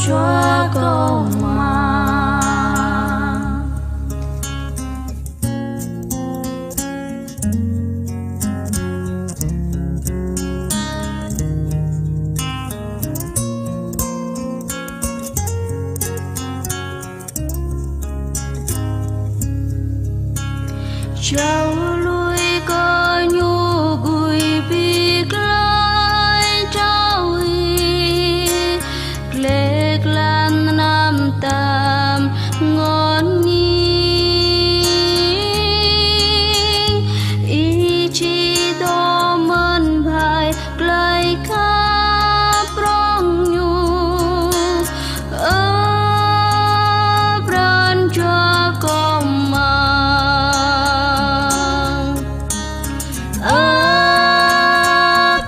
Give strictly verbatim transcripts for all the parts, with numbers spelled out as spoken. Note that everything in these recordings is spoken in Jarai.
Jua kâo mă. Čao lui kơ ñu gui ƀiă glaĭ čao ih, gleh glan năm tam ngôn ning. Ih či dŏ mơ̆n ƀai glaĭ khăp prong ñu. Ơ pran jua kâo mơ̆ng. Ơ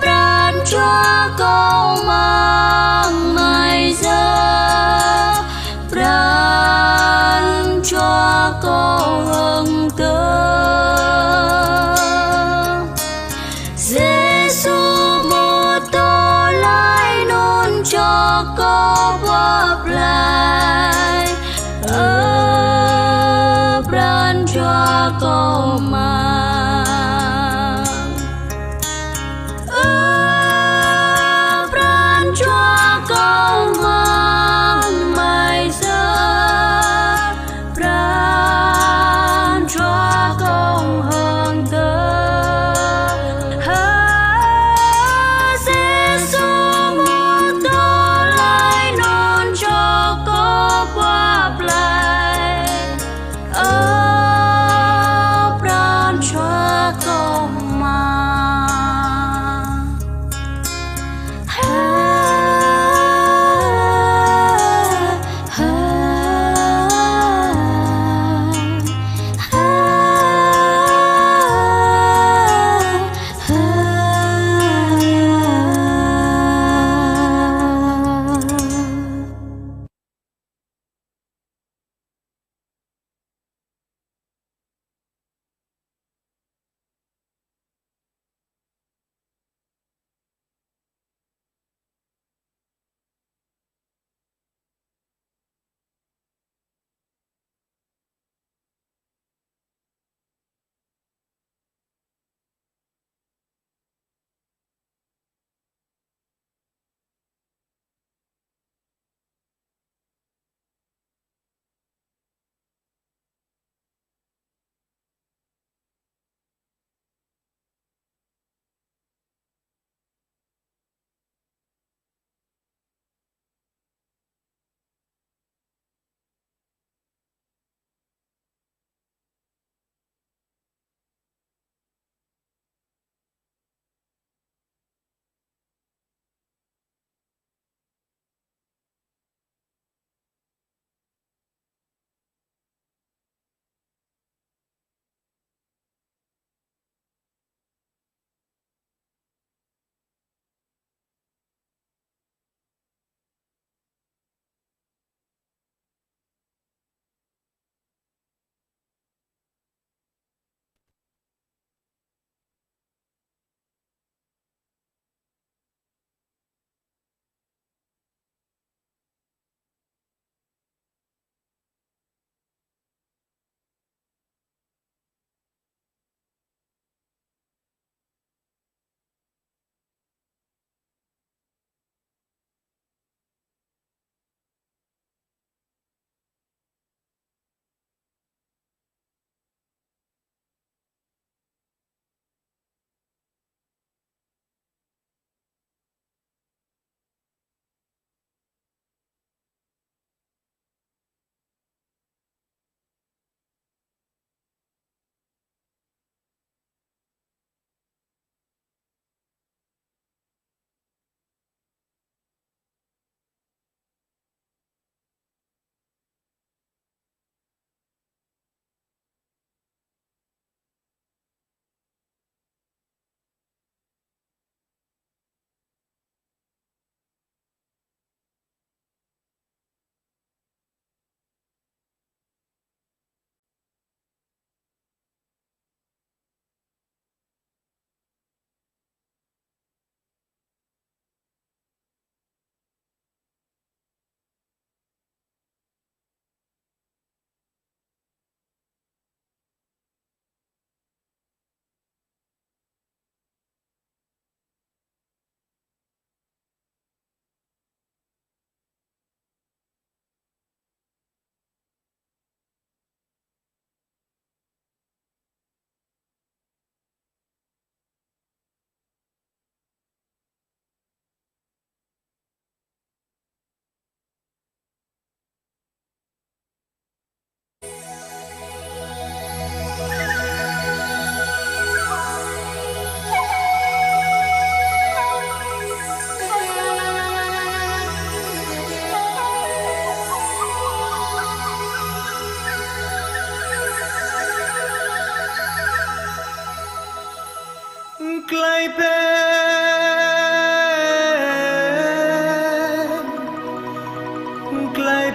pran jua kâo mơ̆ng amai yơh, pran jua kâo hăng tơ̆. Yêsu mŭt tơlơi anŭn čŏk kâo pơplai. Ơ pran jua kâo mơ̆ng. Ơ pran jua kâo mơ̆ng amai yơh, pran jua kâo hăng tơ̆. Hơ, Yêsu mŭt tơlơi anŭn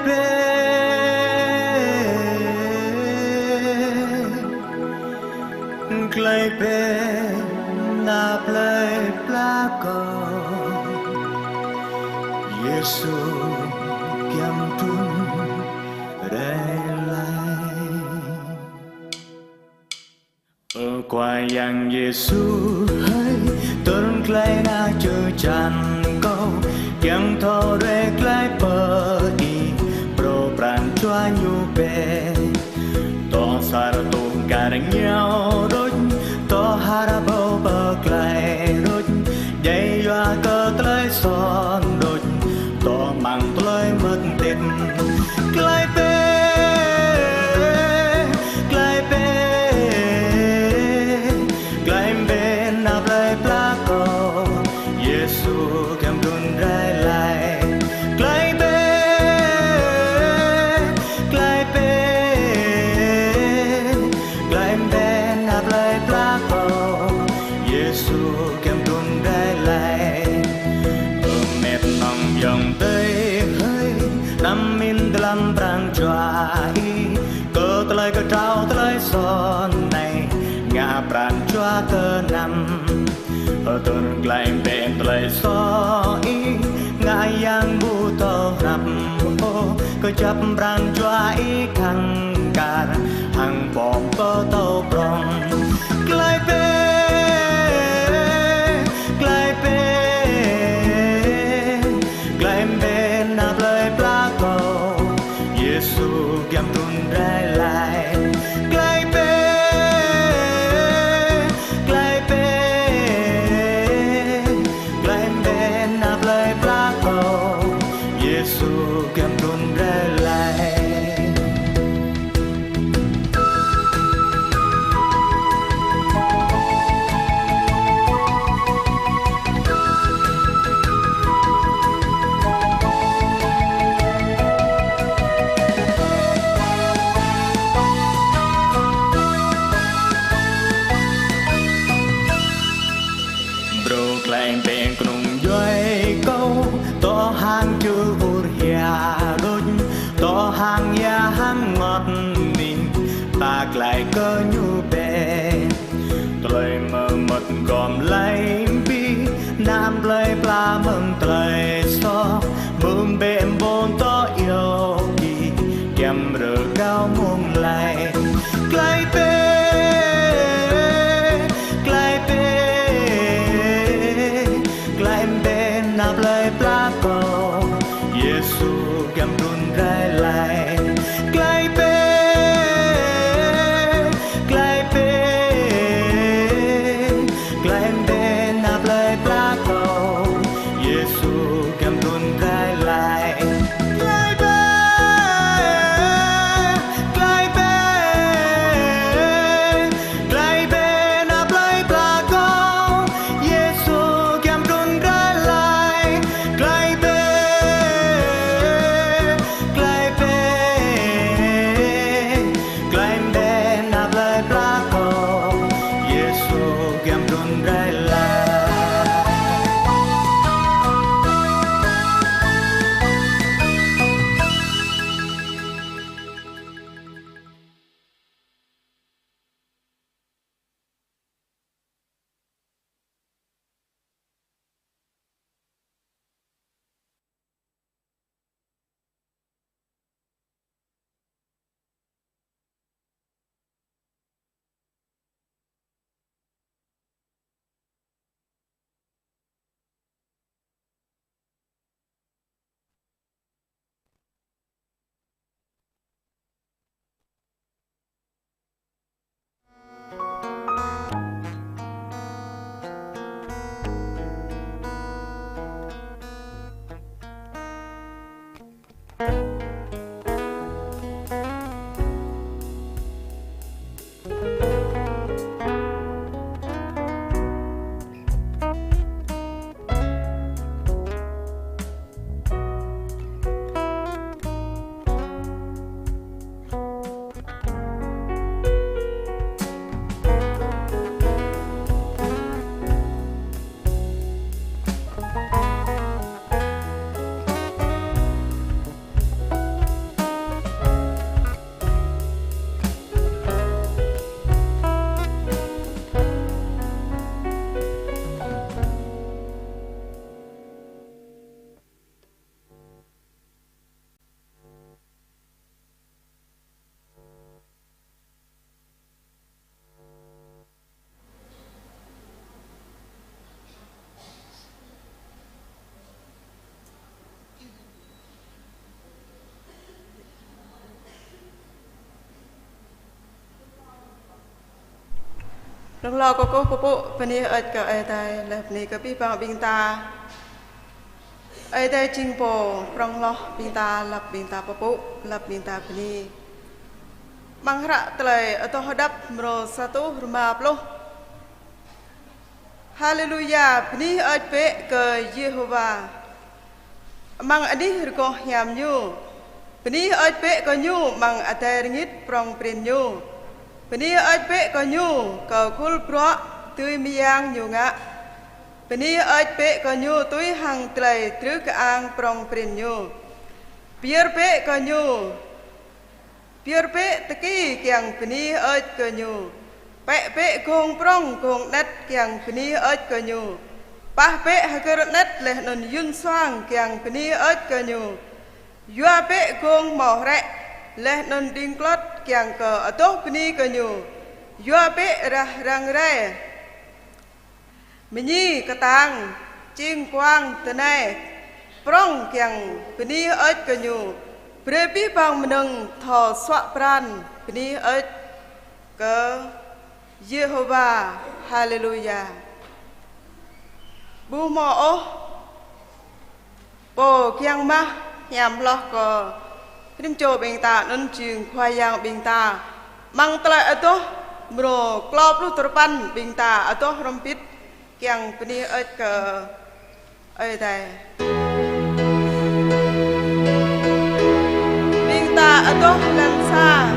Bĕ, glaĭ bĕ nao plơi pla Kâo, Yêsu giăm trŭn rai laĭ. Ơ Khua Yang Yêsu hơi, tơl glaĭ nao čơčan kâo, kiăng thâo rai glaĭ pơ Ih, brô pran jua ñu bĕ. Dŏ sa rơtuh kar ngiao đôč, dŏ har ƀâo pơglaĭ đôč, djai yua kơ tơlơi soh đôč, dŏ amăng tơlơi mơak tĭt. Glaĭ bĕ, glaĭ bĕ, glaĭ bĕ nao plơi pla Kâo, Yêsu giăm trŭn rai laĭ. Glaĭ bĕ, glaĭ bĕ, glaĭ bĕ nao plơi pla Kâo, Yêsu giăm trŭn rai laĭ. Ơ met hăng ayŏng adơi hơi, anăm min dlăm pran jua ih, kơ tơlơi kơtrâo tơlơi soh anai, ngă pran jua kơ anăm. Ơ tơl glaĭ bĕ tơlơi soh ih, ngă Yang ƀu thâo hrăp ôh, kơjăp pran jua ih khăng kar, hăng pŏk pơtô prŏng. Glaĭ bĕ, glaĭ bĕ, glaĭ bĕ nao plơi pla Kâo, Yêsu giăm trŭn rai laĭ. Glaĭ bĕ, glaĭ bĕ, glaĭ bĕ nao plơi pla Kâo, Yêsu giăm trŭn rai laĭ. Brô glaĭ bĕ kơnung djuai kâo, dŏ hăng čư̆ ur hia đôč, dŏ hăng ia hăng rơngot ning, ta glaĭ kơ ñu bĕ. Tơlơi mơmŏt gom laĭ ƀing, anăm plơi pla mơ̆ng tơlơi soh, mơ̆ng ƀĕ ƀôn dŏ iâu gih, giăm rơgao mông laĭ. Glaĭ bĕ, glaĭ bĕ, glaĭ bĕ nao plơi pla Kâo, Yêsu giăm trŭn rai laĭ. Glaĭ bĕ, glaĭ bĕ, glaĭ bĕ nao plơi pla Kâo, Yêsu giăm trŭn rai laĭ. Glaĭ bĕ, Hloh kơkuh pơpŭ bơni hơơč kơ Ơi Adai, laih bơni kơ abih bang ƀing ta. Ơi Adai jing Pô prŏng hloh ƀing ta, lăp ƀing ta pơpŭ, lăp ƀing ta bơni. Amăng hră Tơlơi Adoh Hơđăp mrô sa rơtuh rơma pluh. Haleluya, bơni hơơč bĕ kơ Yêhôwa amăng anih rơgoh hiam Ñu. Bơni hơơč bĕ kơ Ñu amăng adai rơngit prŏng prin Ñu. Bơni hơơč bĕ kơ Ñu kơ khul bruă dưi mơyang Ñu ngă. Bơni hơơč bĕ kơ Ñu tui hăng tơlơi drưh kơang prŏng prin Ñu. Pơyơr bĕ kơ Ñu, pơyơr bĕ tơki kiăng bơni hơơč kơ Ñu. Pĕ bĕ gông prŏng gông anet kiăng bơni hơơč kơ Ñu. Pah bĕ hơgơr anet laih anŭn yŭn suang kiăng bơni hơơč kơ Ñu. Yua bĕ gông hmâo hrĕ laih anŭn đing klot kiăng kơ adoh bơni kơ Ñu. Yua bĕ rah răng rai, mơñi kơtang, čing kuang tơnai prŏng kiăng bơni hơơč kơ Ñu. Brơi abih bang mơnơ̆ng thâo suă pran bơni hơơč kơ Yêhôwa. Haleluya. Ƀu hmâo ôh pô kiăng mah hiam hloh kơ rĭm čô ƀing ta, anŭn jing Khua Yang ƀing ta. Amăng Tơlơi Adoh mrô klâo pluh duarơpăn, ƀing ta adoh hrŏm hơbĭt kiăng bơni hơơč kơ Ơi Adai. Ƀing ta adoh lăn sa,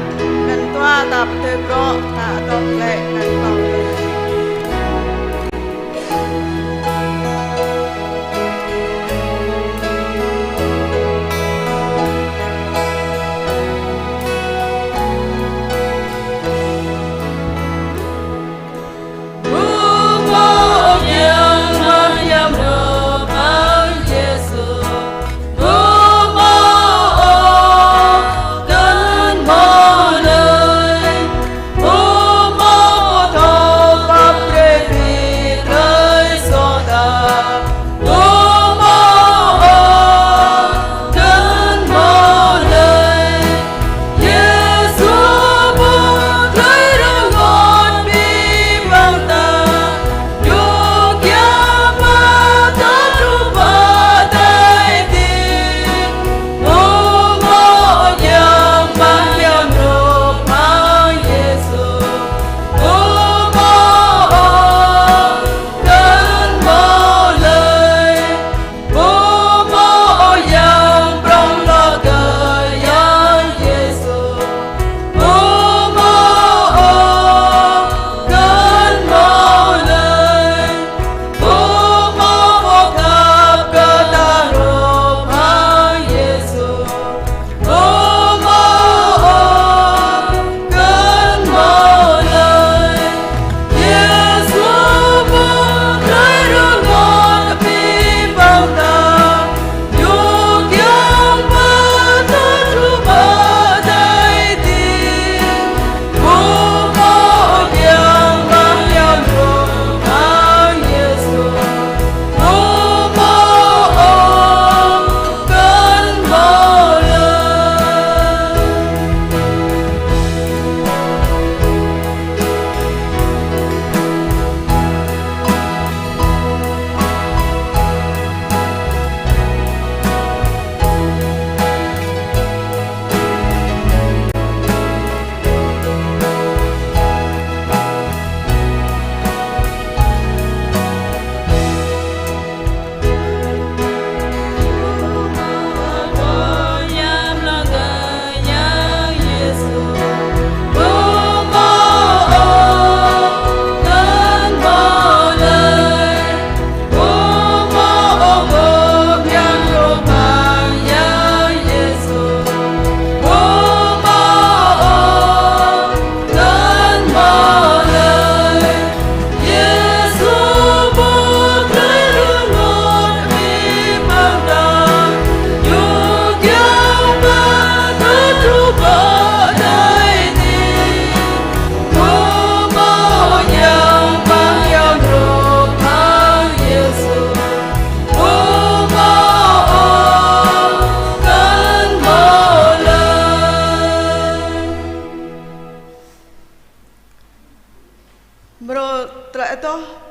lăn dua ta pơdơi brŏ, ta adoh glaĭ lăn klâo.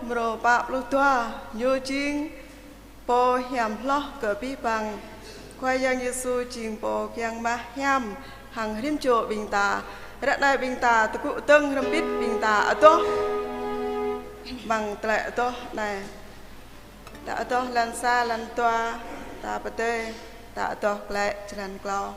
Mrô pă pluh dua, ñu jing Pô hiam hloh kơ abih bang. Khua Yang Yêsu jing Pô kiăng mă hiam hăng rĭm čô ƀing ta. Ră anai ƀing ta tơgŭ dơ̆ng hrŏm hơbĭt ƀing ta adoh amăng tơlơi adoh anai. Ta adoh lăn sa, lăn dua, ta pơdơi, ta adoh glaĭ jơlan klâo.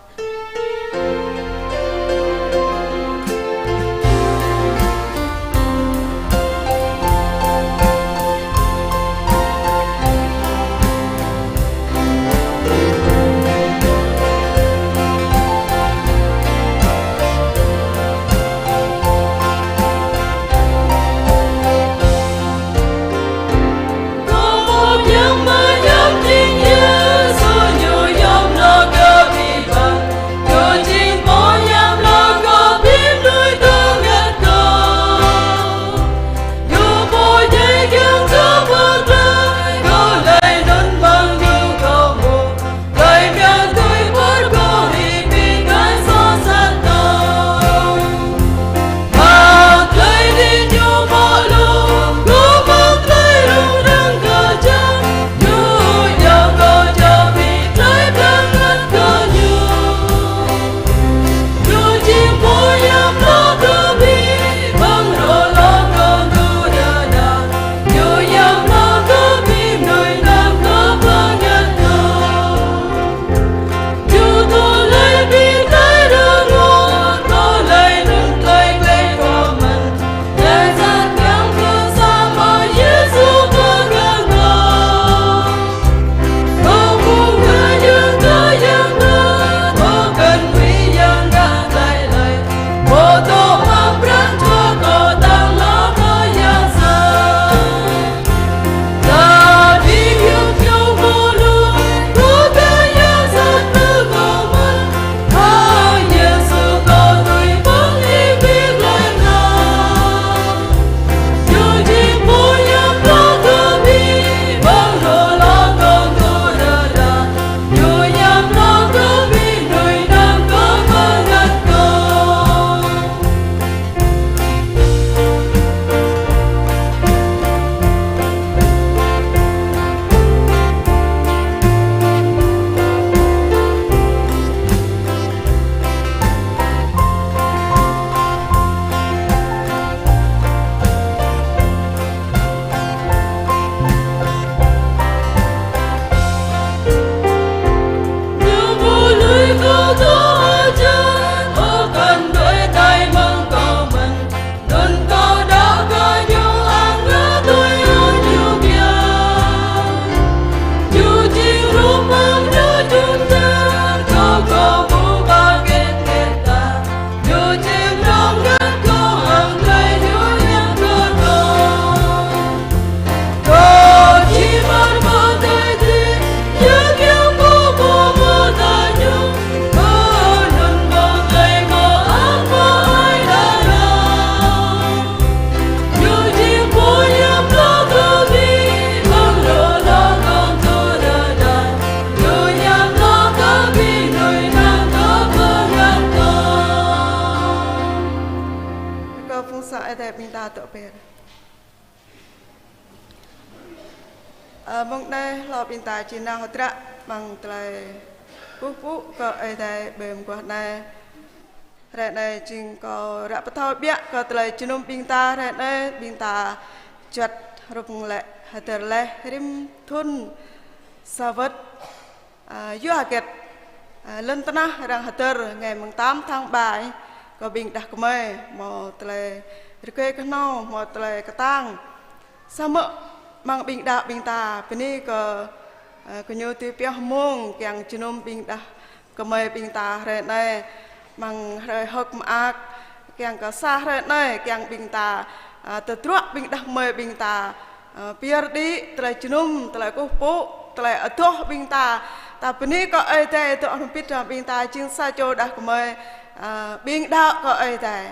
Kơ phung sang Ơi Adai ƀing ta tŏ pơr. Ơ, mơ̆ng anai hlâo ƀing ta či nao hơdră amăng tơlơi kơkuh pơpŭ kơ Ơi Adai ƀơi mơguah anai. Hrơi anai jing kâo ră pơthâo biă kơ tơlơi jơnum ƀing ta, hrơi anai ƀing ta juăt hrup lĕ hơdơr laih rĭm thŭn sa wơ̆t. Ơ, yua hơget, ơ, lŏn tơnah arăng hơdơr ngày mùng tám tháng ba kơ ƀing đah kơmơi, hmâo tơlơi rơgơi kơhnâo, hmâo tơlơi kơtang. Samơ̆ amăng ƀing đaŏ ƀing ta, bơni kơ, ơ, kơ ñu tui pioh mông kiăng jơnum ƀing đah kơmơi ƀing ta hrơi anai, amăng hrơi hơ̆k mơak, kiăng kơ sa hrơi anai, kiăng ƀing ta, ơ, tơdruă ƀing đah kơmơi ƀing ta, ơ, pơyơr đĭ tơlơi jơnum, tơlơi kơkuh pơpŭ, tơlơi adoh ƀing ta. Ta bơni kơ Ơi Adai dŏ hrŏm hơbĭt hăng ƀing ta jing sa čô đah kơmơi, ơ, ƀing đaŏ kơ Ơi Adai.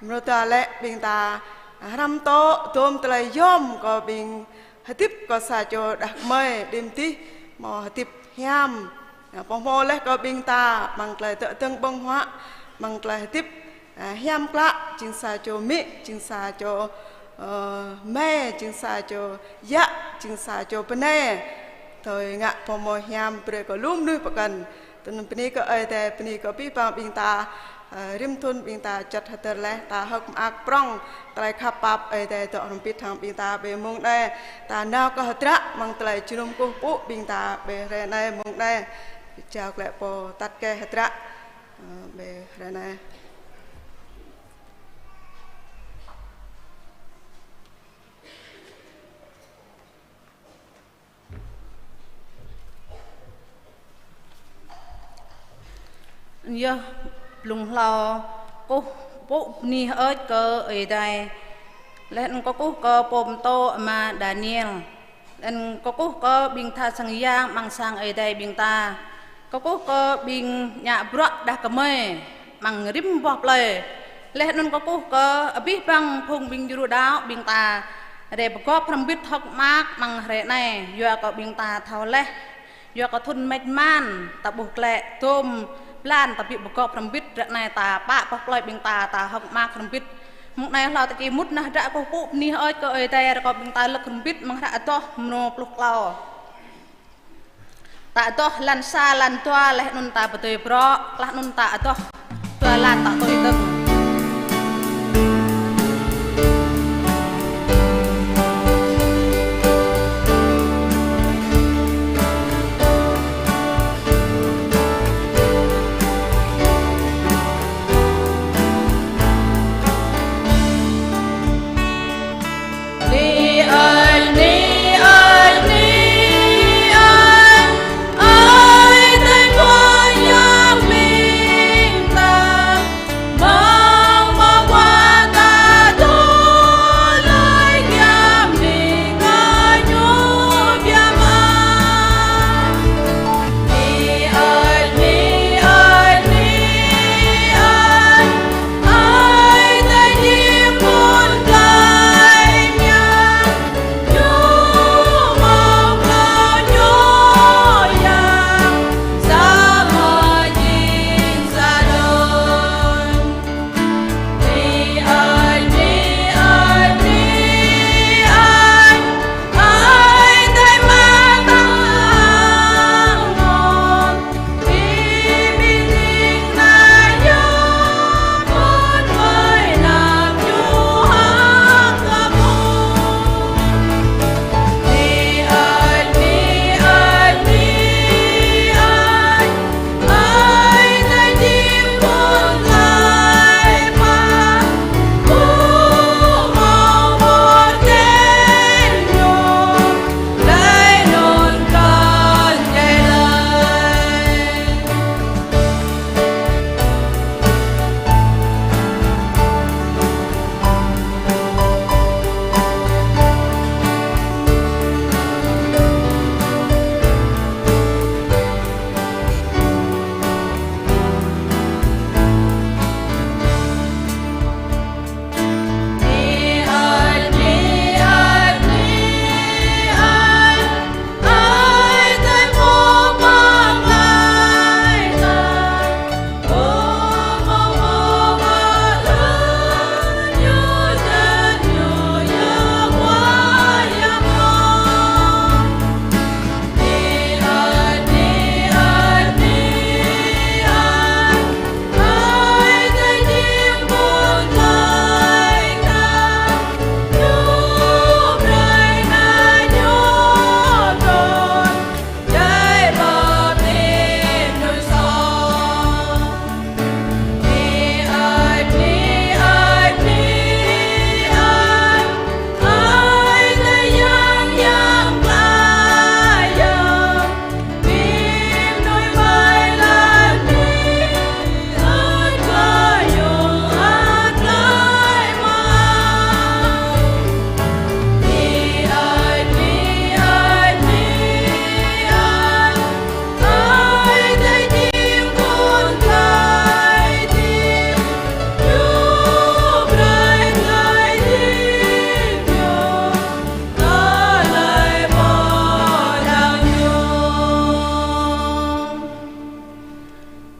Mrô dua lĕ ƀing ta, ơ, hrăm tŏ dôm tơlơi yom kơ ƀing hơdip kơ sa čô đah kơmơi, đĭ mơdih hmâo hơdip hiam. Ơ, pơhmô laih kơ ƀing ta, amăng tơlơi dŏ dơ̆ng ƀơ̆ng huă, amăng tơlơi hơdip, ơ, hiam klă, jing sa čô amĭ, jing sa čô Ơ, mĕ jing sa čô yă, jing sa čô bơnai. Tui ngă pơmơhiam brơi kơ lu mơnuih pơkŏn. Tui anŭn bơni kơ Ơi Adai, bơni kơ abih bang ƀing ta, ơ, rĭm thŭn ƀing ta čăt hơdơr laih, ta hơ̆k mơak prŏng, tơlơi khăp pap Ơi Adai dŏ hrŏm hơbĭt hăng ƀing ta ƀơi mông anai. Ta nao kơ hơdră mơ̆ng tơlơi jơnum kơkuh pơpŭ ƀing ta ƀơi hrơi anai mông anai. Jao glaĭ pô tăt kơ hơdră, ơ, ƀơi hrơi anai. Yơh, blung hlâo kơkuh pơpŭ bơni hơơč kơ Ơi Adai. Laih anŭn kơkuh kơ pô pơtô ama Daniel. Laih anŭn kơkuh kơ ƀing tha sang yang amăng sang Ơi Adai ƀing ta. Kơkuh kơ ƀing ngă bruă đah kơmơi amăng rĭm boh plơi. Laih anŭn kơkuh kơ abih bang phung ƀing djru đaŏ ƀing ta. Rai pơgop hrŏm hơbĭt hơ̆k mơak amăng hrơi anai. Yua kơ ƀing ta thâo laih. Yua kơ thŭn mĕč mơ̆n, ta ƀuh glaĭ, tôm, blan, ta ƀu pơgop hrŏm hơbĭt, ră anai ta pă boh plơi ƀing ta, ta hơ̆k mơak hrŏm hơbĭt. Mông anai hlâo ta či mŭt nao hơdră kơkuh pơpŭ bơni hơơč kơ Ơi Adai, rơkâo ƀing ta lơ̆k hrŏm hơbĭt amăng hră adoh mrô pluh klâo. Ta adoh lan sa lan dua laih anŭn ta pơdơi brŏ, laih anŭn ta adoh dua lan ta tui dơ̆ng.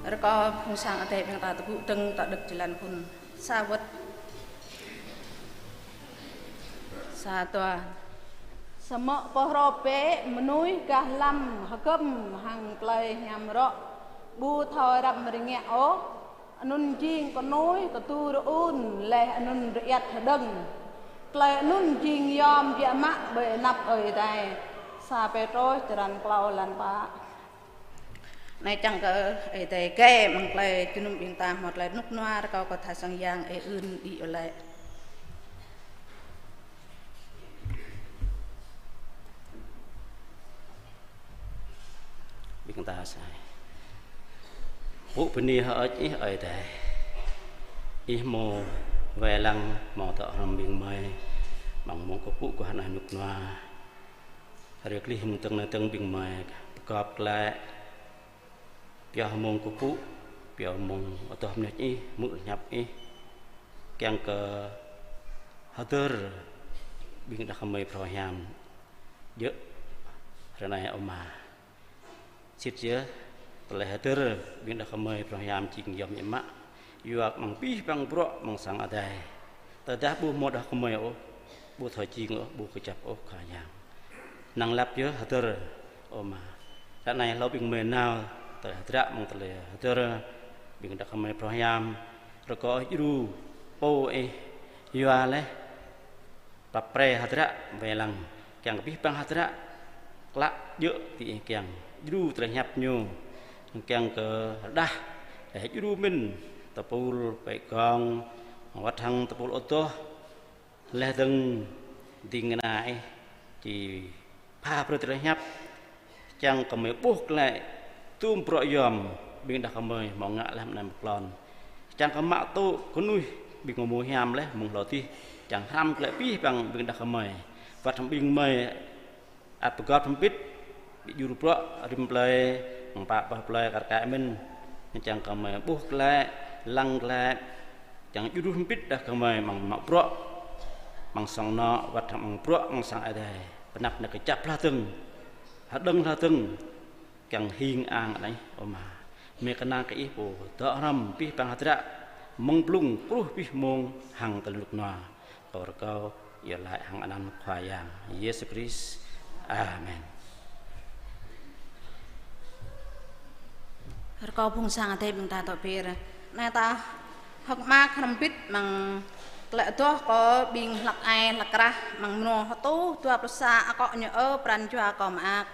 Rơkâo phung sang Adai ƀing ta tơgŭ dơ̆ng ta đŏk jơlan phŭn sa wơ̆t. Sa dua. Samơ̆ pơhrôp bĕ mơnuih gah lăm hơgŏm hăng tơlơi hiam rŏ, ƀu thâo răm rơngiă ôh, anŭn jing kơnuih kơdu rơun laih anŭn rơiăt hơđơ̆ng. Tơlơi anŭn jing yom biă mă ƀơi anăp Ơi Adai. Sa Pêtrôs črăn klâo lan pă. Anai čang kơ Ơi Adai gĕ mơ̆ng tơlơi jơnum ƀing ta hmâo tơlơi rơnŭk rơnua, rơkâo kơ tha sang yang ơi ưn đĭ ôh lĕ. Ƀing ta sai. Pŭ bơni hơơč Ih Ơi Adai. Ih hmâo wai lăng hmâo dŏ hrŏm ƀing gơmơi, amăng mông kơkuh pơpŭ kơ anai rơnŭk rơnua. Rơklih mơ̆ng tơ̆ng anai tơ̆ng ƀing gơmơi pơgop glaĭ. Pioh mông kơkuh pŭ, pioh mông adoh mơnuih Ih, hmư̆ hiăp Ih. Kiăng kơ hơdơr ƀing đah kơmơi phrâo hiam. Djơ̆ ră anai Ơ Ama. Sĭt yơh, tơlơi hơdơr ƀing đah kơmơi phrâo hiam jing yom biă mă. Yua kơ amăng abih bang bruă amăng sang adai. Tơdah ƀu hmâo đah kơmơi ôh, ƀu thâo jing ôh, ƀu kơjăp ôh Khua Yang. Năng lăp yơh hơdơr, Ơ Ama. Ră anai hlâo ƀing gơmơi nao tơlơi hơdră amăng tơlơi hơdơr ƀing đah kơmơi phrâo hiam. Rơkâo Ih djru pô Ih yua laih. Pap pre hơdră wai lăng, kiăng kơ abih bang hơdră klă djơ̆ tui Ih kiăng. Djru tơlơi hiăp Ñu, kiăng kơ rơđah, laih djru mĭn tơpul pơgong, wơ̆t hăng tơpul adoh, laih dơ̆ng ding kơna Ih, či pha brơi tơlơi hiăp, čang kơ gơmơi ƀuh glaĭ, tum bruă yom, ƀing đah kơmơi hmâo ngă laih mơnai mơklon. Čang kơ mă tŭ kơnuih, ƀing hmâo hiam laih mơ̆ng hlâo adih, čang hrăm glaĭ abih bang ƀing đah kơmơi. Wơ̆t hăng ƀing gơmơi ăt pơgop hrŏm hơbĭt, ƀu djru bruă, rĭm plơi, mơ̆ng pă boh plơi kar kaĭ mĭn. Čang kơ gơmơi ƀuh glaĭ, lăng glaĭ, čang djru hrŏm hơbĭt đah kơmơi amăng mă bruă, amăng sang anŏ, wơ̆t hăng amăng bruă, amăng sang adai. Pơanăp anai kơjăp hloh dơ̆ng, hơđơ̆ng hloh dơ̆ng, kiăng hing ang anai, Ơ Ama. Gơmơi kơnang kơ Ih pô dŏ hrŏm abih bang hơdră, mơ̆ng blung truh abih mông hăng tơlơi rơnŭk rơnua. Kâo rơkâo iâu laĭ hăng anăn Khua Yang Yêsu Krist. Amen. Rơkâo phung sang adai ƀing ta dŏ be̱r. Anai ta hơ̆k mơak hrŏm hơbĭt amăng tơlơi adoh kơ ƀing hlăk ai hlăk krah amăng mơnuih hơtuh dua pluh sa akŏ ñu ơ pran jua kâo mơak.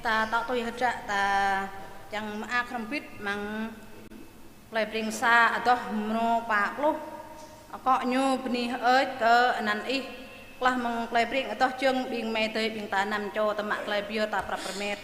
Ta tŏ tui hơdră ta čang mơak hrŏm hơbĭt amăng Tơlơi Breng Sa adoh mrô pă pluh. Akŏ ñu bơni hơơč kơ anăn Ih. Klah mơ̆ng tơlơi breng adoh jơ̆ng ƀing amai adơi ƀing ta anăm čô tơmă tơlơi pơyơr ta prăp prơmet.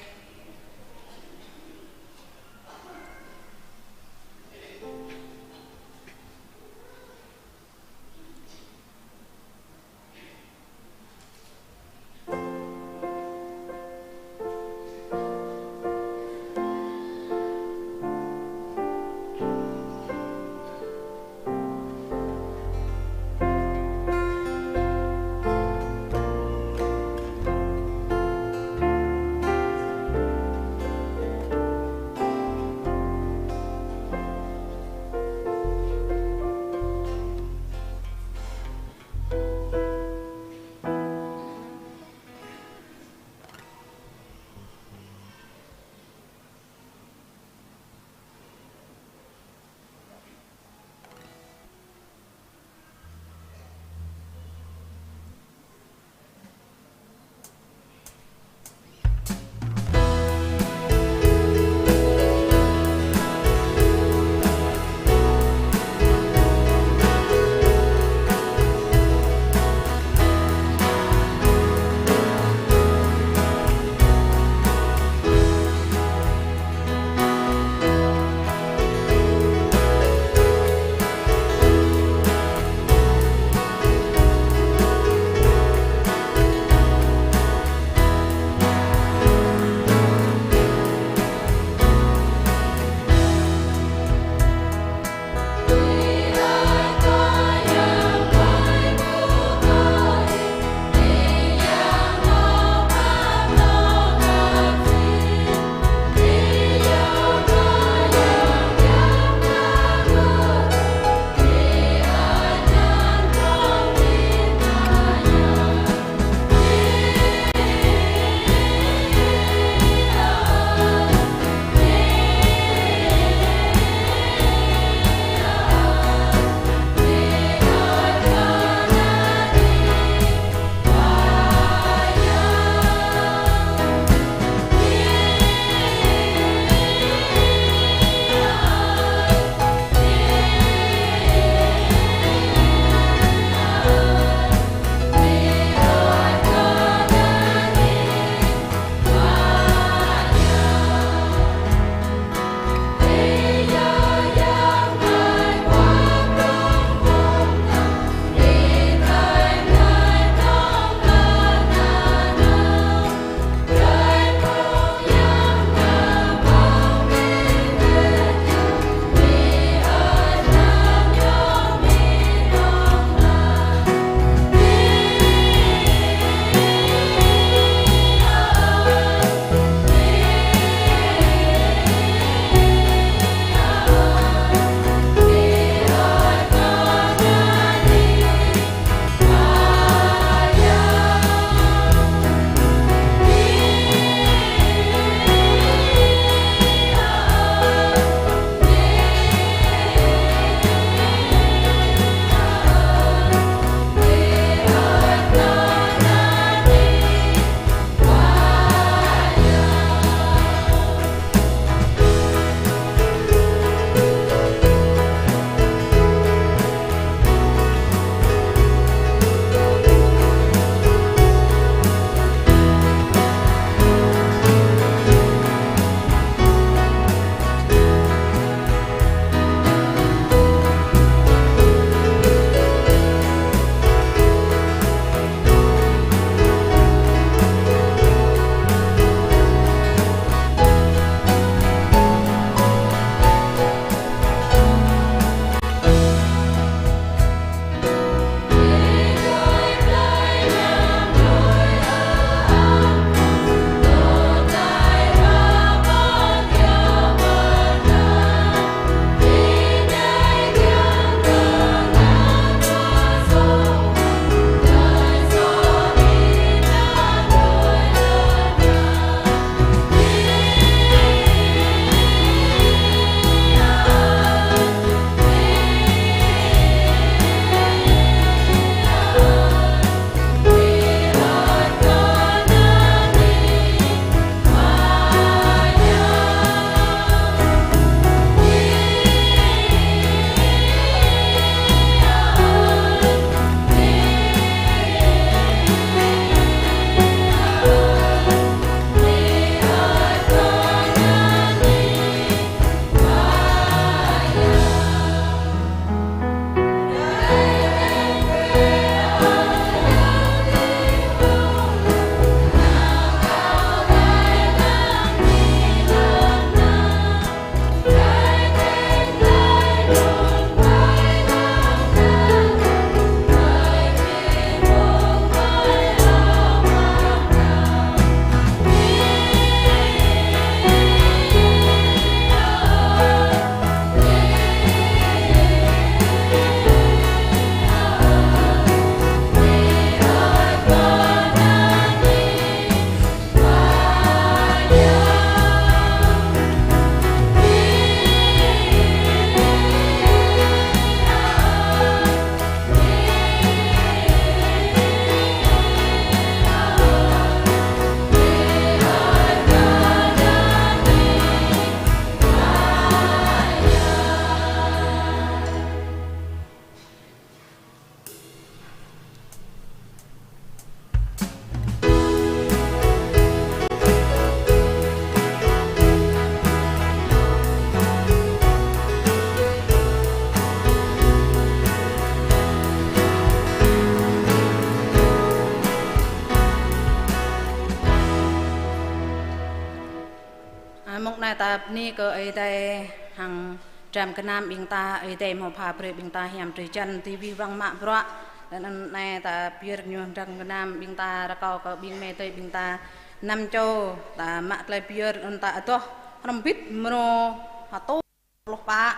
Bơni kơ Ơi Adai hăng dram gơnam ƀing ta, Ơi Adai hmâo pha brơi ƀing ta hiam drơi jăn dưi wih wăng mă bruă. Laih anŭn anai ta pơyơr ñu dram gơnam ƀing ta, rơkâo kơ ƀing mơ̆ tơi ƀing ta năm čô, ta mă tơlơi pơyơr anŭn ta adoh hrŏm hơbĭt mrô hơtô pluh pă.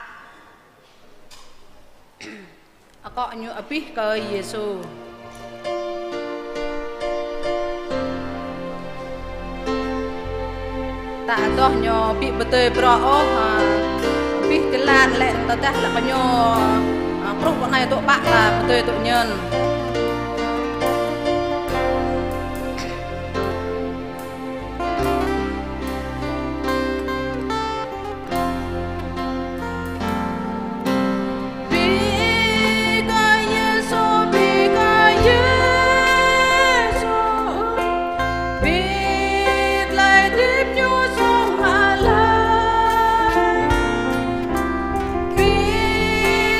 Akŏ ñu abih kơ Yêsu. Ta adoh ñu ƀu pơdơi bruă ôh, ha, abih jơlan lĕ tơdah lĕ kơ ñu, ha, truh kơ anai tŏ pă ta pơdơi tŏ ñen. Bĭ kơ Yêsu, bĭ kơ Yêsu, bĭ tơlơi hơdip ñu song hă lĕ. Bĭ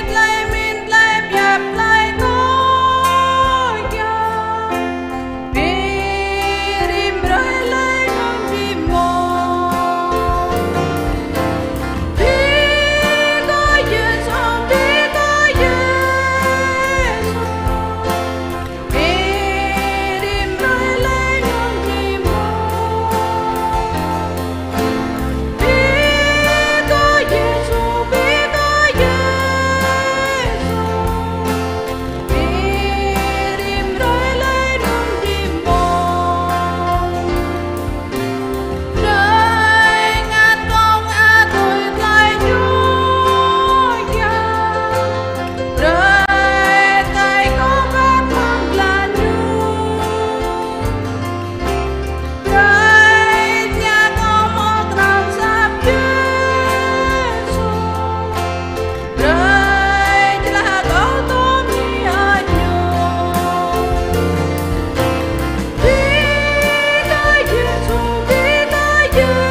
tơlơi mĭn, tơlơi pơhiăp, tơlơi thâo yơh. Bĭ rĭm hrơi lĕ hrŏm rĭm mông. Bĭ kơ Yêsu, bĭ kơ Yêsu. Bĭ rĭm hrơi lĕ hrŏm rĭm mông. Bĭ kơ Yêsu, bĭ kơ Yêsu. Bĭ rĭm hrơi lĕ hrŏm rĭm mông. Brơi ngăn kông adui tơlơi ñu yơh. Brơi tơlơi kông khăp mơ̆ng blan ñu. Brơi tơlơi kông mơ̆ng krăn asăp Yêsu. Brơi jơlah kâo tŏm hĭ hơt ñu. Bĭ kơ Yêsu, bĭ kơ Yêsu.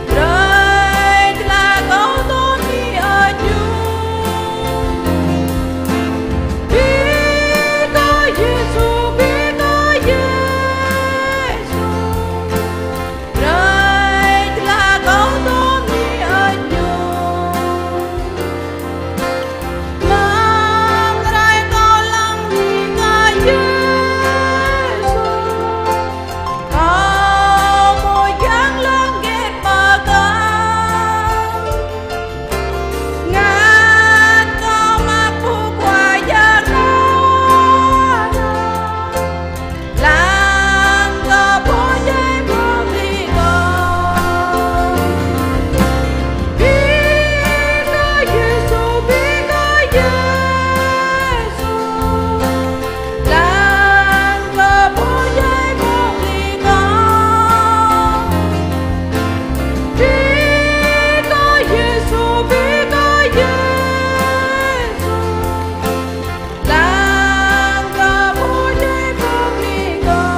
Brơi jơlah kâo tŏm hĭ hơt ñu. Bĭ kơ Yêsu, bĭ kơ Yêsu. Brơi jơlah kâo tŏm hĭ hơt ñu. Mơ̆ng hrơi kâo lăng hĭ kơ Yêsu, kâo ƀu kiăng lăng hơget mơ̆ kâo. Ngă kâo mă pơpŭ Khua Yang kâo. Lăng kơ pô djai pơplih kâo. Bĭ kơ Yêsu, bĭ kơ Yêsu. Lăng kơ pô djai pơplih kâo. Bĭ kơ Yêsu, bĭ kơ Yêsu. Lăng kơ pô djai pơplih kâo.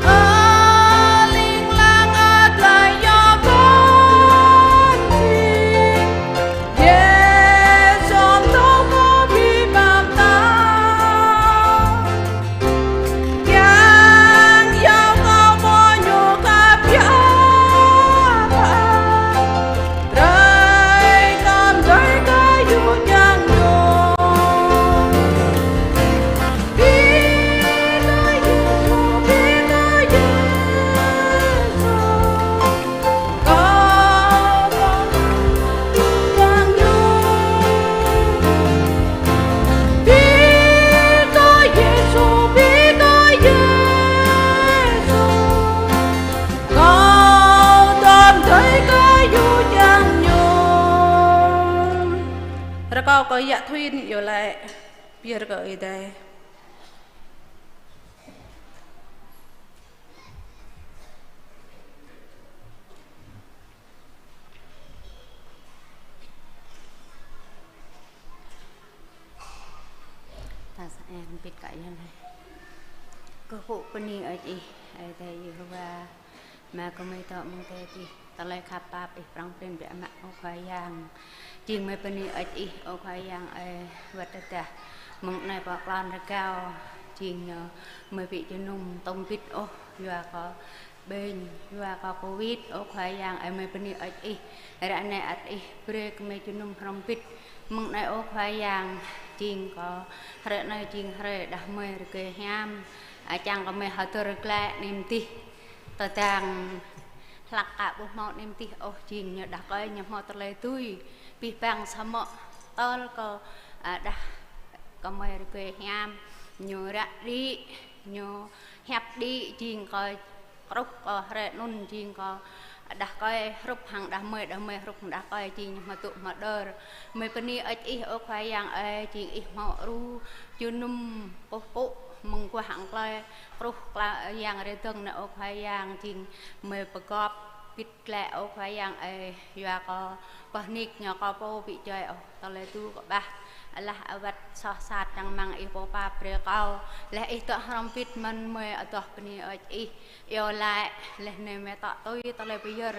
Ơ ling lang, ơ tơlơi yom pơpŭ. Yêsu tŏ kơ ƀing mơta. Kiăng yua kơ ƀing ñu khăp biă. Brơi kơ tơlơi kơ yua kiăng ñu. Bĭ kơ Yêsu, bĭ kơ Yêsu. Kâo tŏ kiăng ñu. Bĭ kơ Yêsu, bĭ kơ Yêsu. Kâo tŏm tơlơi kơ yua kiăng ñu. Rơkâo kơ yă Thuyên iâu laĭ, pơyơr kơ Ơi Adai. Ta sa em bĭt kơ Ơi Adai. Kơkuh pơpŭ bơni hơơč Ih, Ơi Adai Yêhôwa, mă kơ mơi dŏ mơ̆ng adai adih. Tơlơi khăp pap Ih prŏng prin biă mă, ơ Khua Yang. Jing mơi bơni hơơč Ih, ơ Khua Yang ơi, wơ̆t tơdah mơ̆ng anai pơ klon rơgao, jing ñu mơi ƀu jơnum tơm bĭt ôh, yua kơ ƀing, yua kơ Covid, ơ Khua Yang ơi, mơi bơni hơơč Ih, ră anai ăt Ih brơi kơ mơi jơnum hrŏm hơbĭt. Mơ̆ng anai ơ Khua Yang, jing kơ hrơi anai jing hrơi đah mơi rơgơi hiam, a, čang kơ mơi hơdơr glaĭ anai mơdih. Tơdang hlăk ka ƀu hmâo anai mơdih ôh, jing ñu đah kơi ñu hmâo tơlơi dưi, abih bang samơ̆ tơl kơ, a, đah kơ mơi rơgơi hiam, ñu ră đĭ, ñu hiăp đĭ, jing kơ truh kơ hrơi anŭn jing kơ đah kơi hrup hăng đah mơi, đah mơi hrup hăng đah kơi, jing ñu hmâo tŭ hmâo đơr. Mơi bơni hơơč Ih ơ Khua Yang ơi, jing Ih hmâo ru jơnum pơpŭ mơguah hăng tơlơi truh kla-, yang rơdơ̆ng anai ơ Khua Yang, jing mơi pơgop bĭt glaĭ ơ Khua Yang ơi, yua kơ pơnik ñu kơ pô ƀu djơ̆ ôh, tơlơi tŭ kơ bah. Alah awăt soh sat čang mơ̆ng Ih pô pap brơi kơ. Laih Ih dŏ hrŏm hơbĭt mơ̆n mơi adoh bơni hơơč Ih. Iâu laĭ, laih anai mơi tŏ tui tơlơi pơyơr.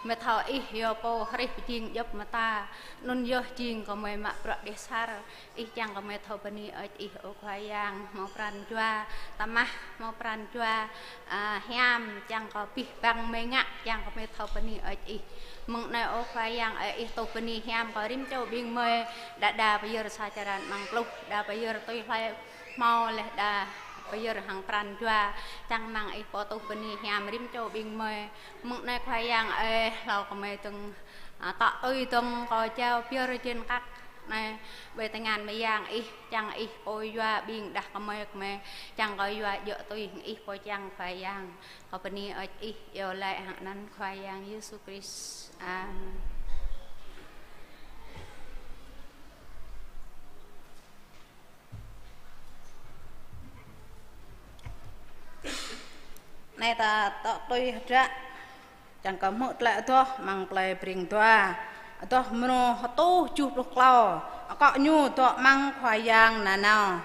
Mơi thâo Ih yơh pô hrih pơjing djŏp mơta. Anŭn yơh jing kơ mơi mă bruă đih sar. Ih čang kơ mơi thâo bơni hơơč Ih ơ Khua Yang, hmâo pran jua tơmah, hmâo pran jua, a, hiam, čang kơ abih bang mơi ngă, čang kơ mơi thâo bơni hơơč Ih. Mơ̆ng anai ơ Khua Yang ơi, Ih tuh bơni hiam kơ rĭm čô ƀing mơi, đa đa pơyơr sa črăn amăng pluh, đa pơyơr tui hlơi hmâo laih, đa pơyơr hăng pran jua, čang mơ̆ng Ih pô tuh bơni hiam rĭm čô ƀing mơi. Mơ̆ng anai Khua Yang ơi, hlâo kơ mơi dơ̆ng, a, tŏ tui dơ̆ng kơ jao pơyơr jên kăk anai, ƀơi tơngan mơyang Ih, čang Ih pô yua ƀing đah kơ mơi kơ mơi, čang kơ yua djơ̆ tui hăng Ih pô čang Khua Yang. Kơ bơni hơơč Ih, iâu laĭ hăng anăn Khua Yang Yêsu Krist. Amen. Anai ta tŏ tui hơdră, čang kơ hmư̆ tơlơi adoh amăng plei Breng Dua. Adoh mrô hơtuh tơjuh pluh klâo. Akŏ ñu dŏ amăng Khua Yang nanao.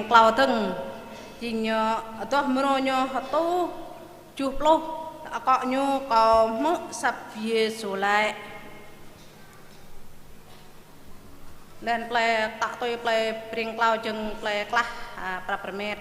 klâo dơ̆ng. Jing ñu, adoh mrô ñu hơtuh tơjuh pluh, akŏ ñu: Kâo hmư̆ asăp Yêsu laĭ. Laih anŭn plơi, tŏ tui plơi Breng Klâo jing plơi klah, a, prăp rơmet.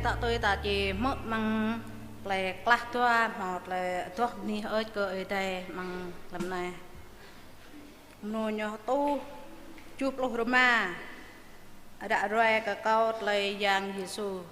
Tŏ tui ta či hmư̆ mơ̆ng tơlơi klah dua hmâo tơlơi adoh bơni hơơč kơ Ơi Adai mơ̆ng lăm anai. Mơnuih ñu tuh tơjuh pluh rơma. Ră ruai kơ kâo tơlơi Yang Yêsu.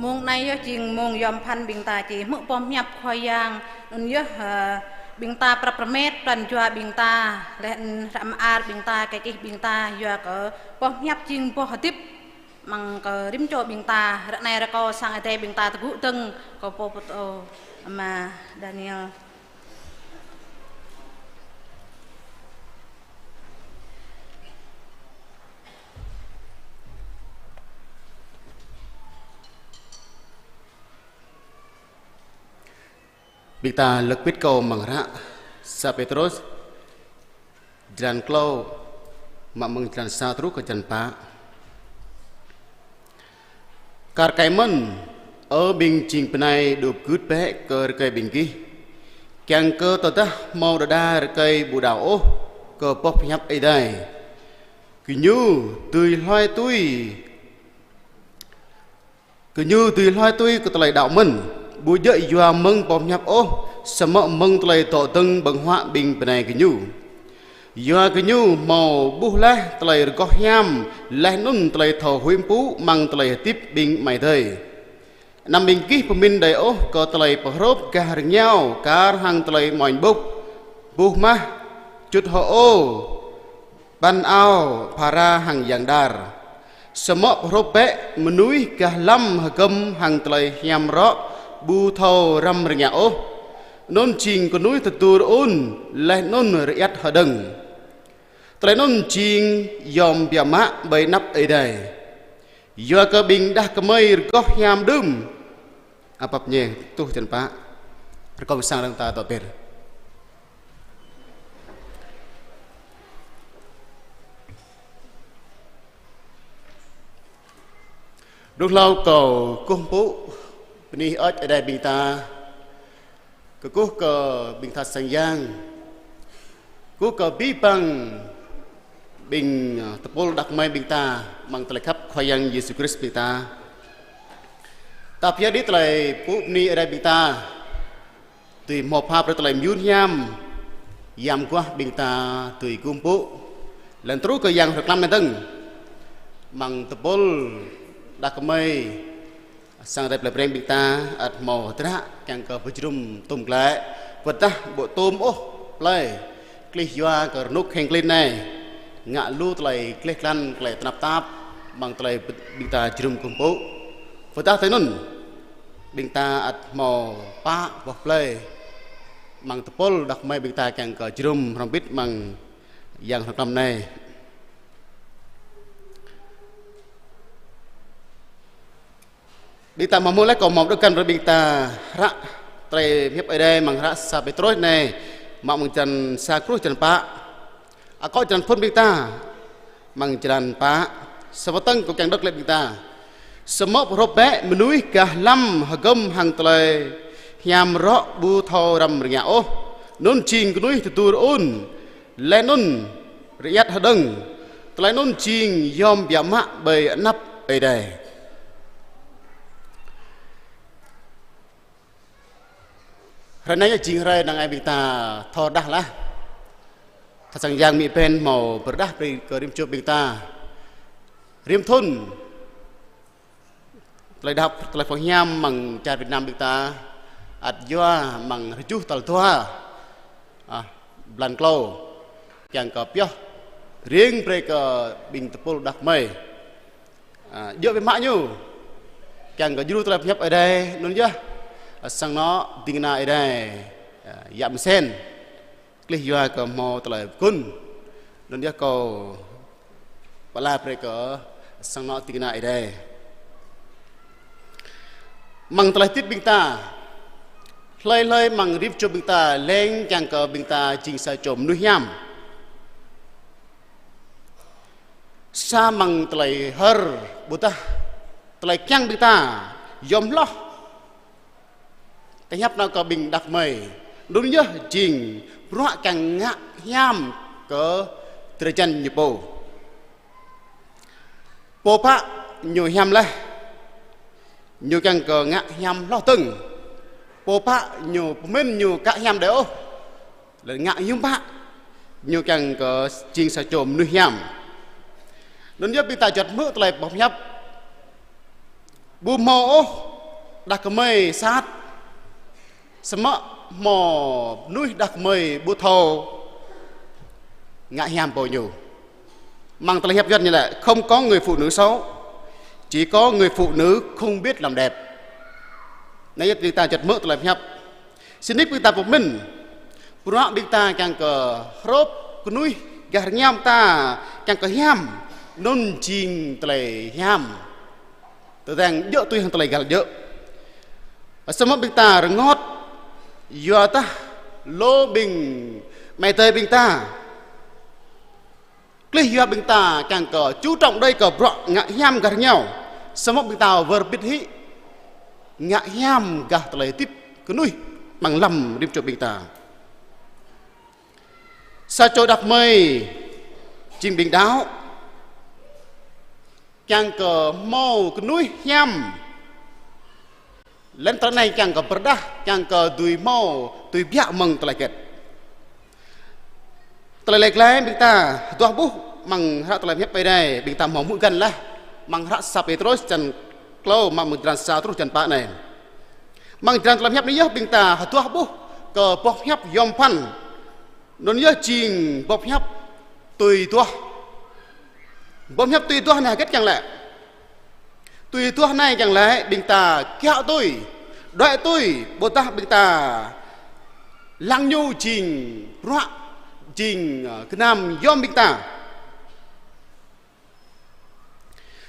Mông anai yơh jing mông yom pơphan ƀing ta či hmư̆ boh pơhiăp Khua Yang, anŭn yơh, ơ, ƀing ta prăp rơmet pran jua ƀing ta, laih anŭn hră mơar ƀing ta, kơ čih ƀing ta, yua kơ boh pơhiăp jing boh hơdip, amăng kơ rĭm čô ƀing ta, ră anai rơkâo sang Ơi Adai ƀing ta tơgŭ dơ̆ng, kơ pô pơtô Ama Daniel. Ƀing ta lơ̆k pĭt kâo amăng hră sa Pêtrôs, jơlan klâo, mă mơ̆ng jơlan sa truh kơ jơlan pă. Kar kaĭ mơ̆n, ơ ƀing jing bơnai, đup gưt bĕ kơ rơkơi ƀing gih, kiăng kơ tơdah hmâo đơđa rơkơi ƀu đaŏ ôh kơ boh pơhiăp Ơi Adai, gơñu dưi hluai tui Gơñu dưi hluai tui kơ tơlơi đaŏ mơ̆n, ƀu djơ̆ yua mơ̆ng boh pơhiăp ôh, samơ̆ mơ̆ng tơlơi dŏ dơ̆ng ƀơ̆ng huă ƀing bơnai gơñu. Yua gơñu hmâo ƀuh laih tơlơi rơgoh hiam, laih anŭn tơlơi thâo huĭ mpŭ amăng tơlơi hơdip ƀing amai adơi. Anăm ƀing gih pơmĭn đơi ôh kơ tơlơi pơhrôp gah rơngiao kar hăng tơlơi amoañ ƀŭk, buh mah, čŭt hơô, ƀăn ao phara hăng yang đar. Samơ̆ pơhrôp bĕ mơnuih gah lăm hơgŏm hăng tơlơi hiam rŏ ƀu thâo răm rơngiă ôh. Anŭn jing kơnuih tơdu rơun, laih anŭn rơiăt hơđơ̆ng. Tơlơi anŭn jing yom biă mă ƀơi anăp Ơi Adai. Yua kơ ƀing đah kơmơi rơgoh hiam đưm. Apap ñe tuh jơlan pă. Rơkâo sang rơng ta dŏ pơr. Đŭk hlâo kâo kơkuh pơpŭ bơni hơơč Ơi Adai ƀing ta. Kơkuh kơ ƀing tha sang yang. Kơkuh kơ abih bang ƀing, ơ, tơpul đah kơmơi ƀing ta, amăng tơlơi khăp Khua Yang Yêsu Krist ƀing ta. Ta pơyơr đĭ tơlơi pơpŭ bơni Ơi Adai ƀing ta. Dưi hmâo pha brơi tơlơi mơyun hiam, yam mơguah ƀing ta dưi kơkuh pơpŭ. Laih anŭn truh kơ yang hrŏm klăm anai dơ̆ng. Amăng tơpul đah kơmơi sang Ơi Adai plei Breng ƀing ta ăt hmâo hơdră kiăng kơ pơjơnum tôm glaĭ, wơ̆t dah ƀu tôm ôh plei, klih yua kơ rơnŭk kheng klin anai, ngă lu tơlơi gleh glan, tơlơi tơnap tap, amăng tơlơi ƀing ta jơnum kơkuh pơpŭ. Wơ̆t dah tui anŭn, ƀing ta ăt hmâo pă boh plei, amăng tơpul đah kơmơi ƀing ta kiăng kơ jơnum hrŏm hơbĭt amăng yang hrŏm klăm anai. Ƀing ta hmâo mơ̆ laih kâo hmâo đŏk găn brơi ƀing ta hră tơlơi pơhiăp Ơi Adai amăng hră sa Pêtrôs anai, mă mơ̆ng jơlan sa truh jơlan pă. Akŏ jơlan phŭn ƀing ta amăng jơlan pă. Sa wơ̆t dơ̆ng kâo kiăng đŏk glaĭ ƀing ta. Samơ̆ pơhrôp bĕ mơnuih gah lăm hơgŏm hăng tơlơi hiam rŏ ƀu thâo răm rơngiă ôh. Anŭn jing kơnuih tơdu rơun. Laih anŭn rơiăt hơđơ̆ng. Tơlơi anŭn jing yom biă mă ƀơi anăp Ơi Adai. Hrơi anai jing hrơi năng ai ƀing ta thâo rơđah laih. Tha sang yang mĭ ƀen hmâo pơrơđah brơi kơ rĭm čô ƀing ta. Rĭm thŭn tơlơi đaŏ, tơlơi pơhiăp amăng čar Việt Nam ƀing ta ăt yua amăng rơjuh tal dua, ah, blan klâo, kiăng kơ pioh ring brơi kơ ƀing tơpul đah kơmơi. Ah, djơ̆ biă mă ñu kiăng kơ djru tơlơi pơhiăp Ơi Adai, anŭn yơh, ah, sang anŏ ding kơna Ơi Adai, ah, yă mơsen. Klih yua kơ hmâo tơlơi pơkŭn. Anŭn yơh kâo pơala brơi kơ sang anŏ ding kơna Ơi Adai. Amăng tơlơi hơdip ƀing ta, hlơi hlơi amăng rĭm čô ƀing ta leng kiăng kơ ƀing ta jing sa čô mơnuih hiam. Sa amăng tơlơi hơr ƀôdah tơlơi kiăng ƀing ta yom hloh. Tơhiăp nao kơ ƀing đah kơmơi. Anŭn yơh jing bruă kiăng ngă hiam kơ drơi jăn ñu pô. Pô pă ñu hiam laih, ñu kiăng kơ ngă hiam hloh dơ̆ng. Pô pă ñu pơmĭn ñu ka hiam đơi ôh, laih ngă hiư̆m pă ñu kiăng kơ jing sa čô mơnuih hiam. Anŭn yơh ƀing ta juăt hmư̆ tơlơi pơhiăp. Ƀu hmâo ôh đah kơmơi sat, samơ̆ hmâo mơnuih đah kơmơi ƀu thâo ngă hiam pô ñu. Amăng tơlơi hiăp Yuan ñu laĭ: "Không có người phụ nữ xấu, chỉ có người phụ nữ không biết làm đẹp." Anai yơh ƀing ta juăt hmư̆ tơlơi hiăp. Sĭt nik ƀing ta pơmĭn, bruă ƀing ta kiăng kơ hrup kơnuih gah rơngiao ta kiăng kơ hiam, anŭn jing tơlơi hiam. Tơdang djơ̆ tui hăng tơlơi găl djơ̆. Samơ̆ ƀing ta rơngot, yua dah lu ƀing amai adơi ƀing ta klih yua ƀing ta kiăng kơ chú trọng đơi kơ bruă ngă hiam gah rơngiao. Samơ̆ ƀing ta wơr bĭt hĭ ngă hiam gah tơlơi hơdip kơnuih amăng lăm rĭm čô ƀing ta. Sa čô đah kơmơi jing ƀing đaŏ kiăng kơ hmâo kơnuih hiam. Lĕ tơlơi anai kiăng kơ pơrơđah, kiăng kơ dưi hmâo, dưi biă mơ̆ng tơlơi hơget. Tơlơi laĭ glaĭ ƀing ta hơduah ƀuh amăng hră tơlơi hiăp Ơi Adai, ƀing ta hmâo hmư̆ găn laih, amăng hră sa Pêtrôs črăn klâo mă mơ̆ng črăn sa truh črăn pă anai. Amăng črăn tơlơi hiăp anai yơh ƀing ta hơduah ƀuh kơ boh hiăp yom pơphan. Anŭn yơh jing boh hiăp tui duah. Boh hiăp tui duah anai hơget kiăng laĭ? Tui duah anai kiăng laĭ ƀing ta kiaŏ tui, đuaĭ tui, ƀôdah ƀing ta lăng ñu jing bruă, jing, ơ, gơnam yom ƀing ta.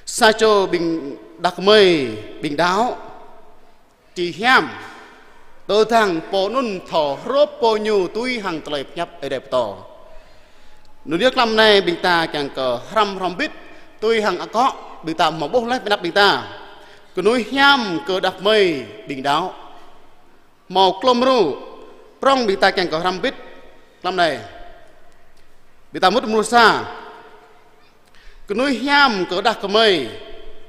Sa čô ƀing đah kơmơi, ƀing đaŏ či hiam, tơdang pô anŭn thâo hrup pô ñu tui hăng tơlơi pơhiăp Ơi Adai pơtô. Anŭn yơh tlam anai ƀing ta kiăng kơ hrăm hrŏm bĭt, tui hăng akŏ ƀing ta hmâo ƀuh laih ƀơi anăp ƀing ta. Kơnuih hiam kơ đah kơmơi ƀing đaŏ. Hmâo klŏm mrô, prŏng ƀing ta kiăng kơ hrăm bĭt tlam anai. Ƀing ta mŭt mrô sa. Kơnuih hiam kơ đah kơmơi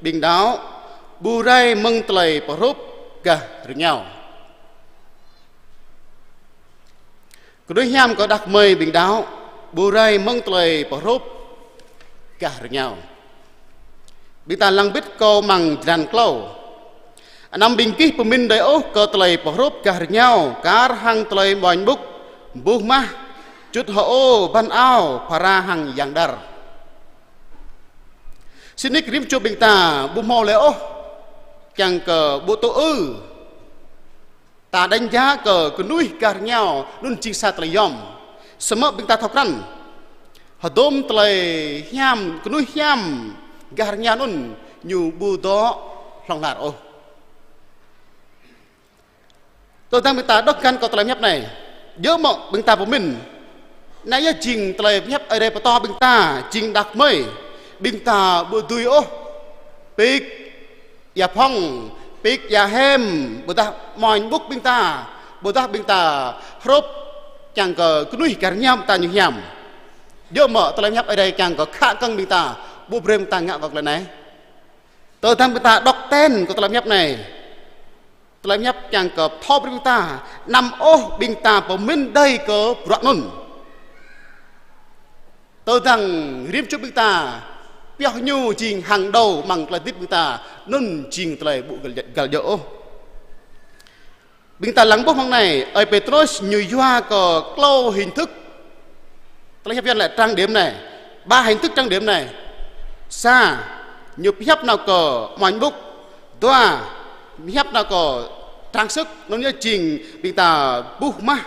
ƀing đaŏ ƀu rai mơ̆ng tơlơi pơhrup gah rơngiao. Kơnuih hiam kơ đah kơmơi ƀing đaŏ ƀu rai mơ̆ng tơlơi pơhrup gah rơngiao. Ƀing ta lăng bĭt kâo amăng črăn klâo. Anăm ƀing gih pơmĭn đơi ôh kơ tơlơi pơhrup gah rơngiao, kar hăng tơlơi ƀôñ ƀŭk, buh mah, čŭt hơô, ƀăn ao, phara hăng yang đar. Sĭt nik rĭm čô ƀing ta ƀu hmâo lĕ ôh kiăng kơ ƀu tŭ ư. Ta đánh giá kơ kơnuih gah rơngiao anŭn jing sa tơlơi yom. Samơ̆ ƀing ta thâo krăn, hơdôm tơlơi hiam, kơnuih hiam gah rơngiao anŭn ñu ƀu dŏ hlŏng lar ôh. Tơdang ƀing ta đŏk găn kơ tơlơi pơhiăp anai, djơ̆ mơ̆ ƀing ta pơmĭn, anai yơh jing tơlơi pơhiăp Ơi Adai pơtô ƀing ta, jing đah kơmơi, ƀing ta ƀu dưi ôh pik ia phŏng, pik ia hem, ƀôdah ƀôñ ƀŭk ƀing ta, ƀôdah ƀing ta hrup kiăng kơ kơnuih gah rơngiao ta ñu hiam. Djơ̆ mơ̆ tơlơi pơhiăp Ơi Adai kiăng kơ khă kơ̆ng ƀing ta, ƀu brơi ƀing ta ngă kơ tơlơi anai. Tơdang ƀing ta đŏk ten kơ tơlơi pơhiăp anai, tơlơi pơhiăp kiăng kơ thâo brơi ƀing ta, anăm ôh ƀing ta pơmĭn đơi kơ bruă anŭn. Tơdang rĭm čô ƀing ta pioh ñu jing hàng đầu amăng tơlơi hơdip ƀing ta, anŭn jing tơlơi ƀu găl, găl djơ̆ ôh. Ƀing ta lăng ƀuh amăng anai, ơi Pêtrôs ñu yua kơ klâo hình thức. Tơlơi hiăp Yuan laĭ trang điểm anai. Ba hình thức trang điểm anai. Sa, ñu pơhiăp nao kơ ƀôñ ƀŭk. Dua, pơhiăp nao kơ trang sức, anŭn yơh jing ƀing ta buh mah.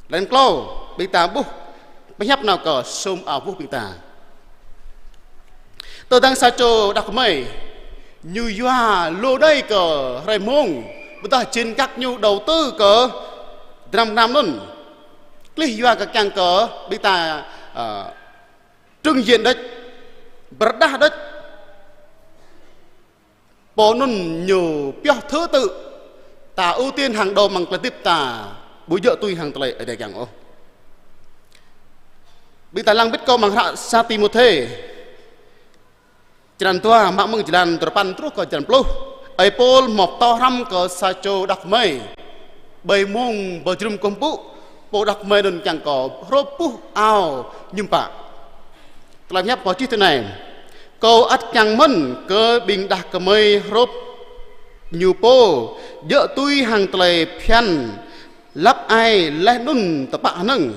Laih anŭn klâo, ƀing ta ƀuh pơhiăp nao kơ sum ao buh ƀing ta. Tơdang sa čô đah kơmơi, ñu yua lu đơi kơ hrơi mông, ƀôdah jên kăk ñu đầu tư kơ dram gơnam anŭn. Klih yua kơ kiăng kơ ƀing ta, ơ, trưng diện đôč, pơrơđah đôč. Pô anŭn ñu pioh thứ tự, ta ưu tiên hàng đầu amăng tơlơi hơdip ta, ƀu djơ̆ tui hăng tơlơi Ơi Adai kiăng ôh. Ƀing ta lăng bĭt kâo amăng hră sa Timôthê, črăn dua, mă mơ̆ng jơlan duarơpăn truh kơ jơlan pluh. Ơi Pôl hmâo pơtô hrăm kơ sa čô đah kơmơi. Ƀơi mông pơjơnum kơkuh pơpŭ, pô đah kơmơi anŭn kiăng kơ hrup buh ao mơñum pă. Tơlơi pơhiăp pơčih tui anai: Kâo ăt kiăng mơ̆n kơ ƀing đah kơmơi hrup Ñu pô djơ̆ tui hăng tơlơi phiăn lăp ai laih anŭn tơpă hơnơ̆ng.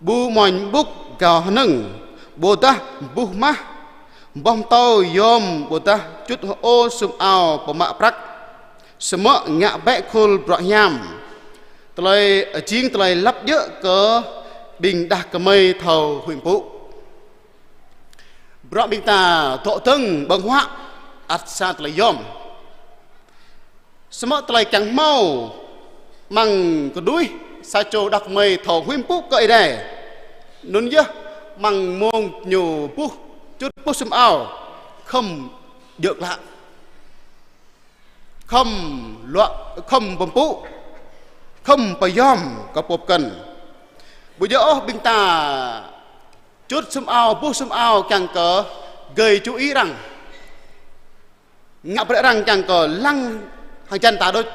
Ƀu amoñ ƀŭk gao hơnơ̆ng, ƀôdah buh mah, boh pơtâo yôm ƀôdah čŭt hơô sum ao pơmă prăk. Samơ̆ ngă bĕ khul bruă hiam. Tơlơi, jing tơlơi lăp djơ̆ kơ ƀing đah kơmơi thâo huĭ mpŭ. Bruă ƀing ta dŏ dơ̆ng ƀơ̆ng huă ăt sa tơlơi yôm. Samơ̆ tơlơi kiăng hmâo mơ̆ng kơnuih sa čô đah kơmơi thâo huĭ mpŭ kơ Ơi Adai, anŭn yơh mơ̆ng mông ñu buh, čŭt buh sum ao, khŏm djơ̆ klă, khŏm luă, khŏm pơmpŭ, khŏm pơyom kơ pô pơkŏn. Ƀu djơ̆ ôh ƀing ta čŭt sum ao, buh sum ao kiăng kơ gây chú ý arăng, ngă brơi arăng kiăng kơ lăng hăng jăn ta đôč.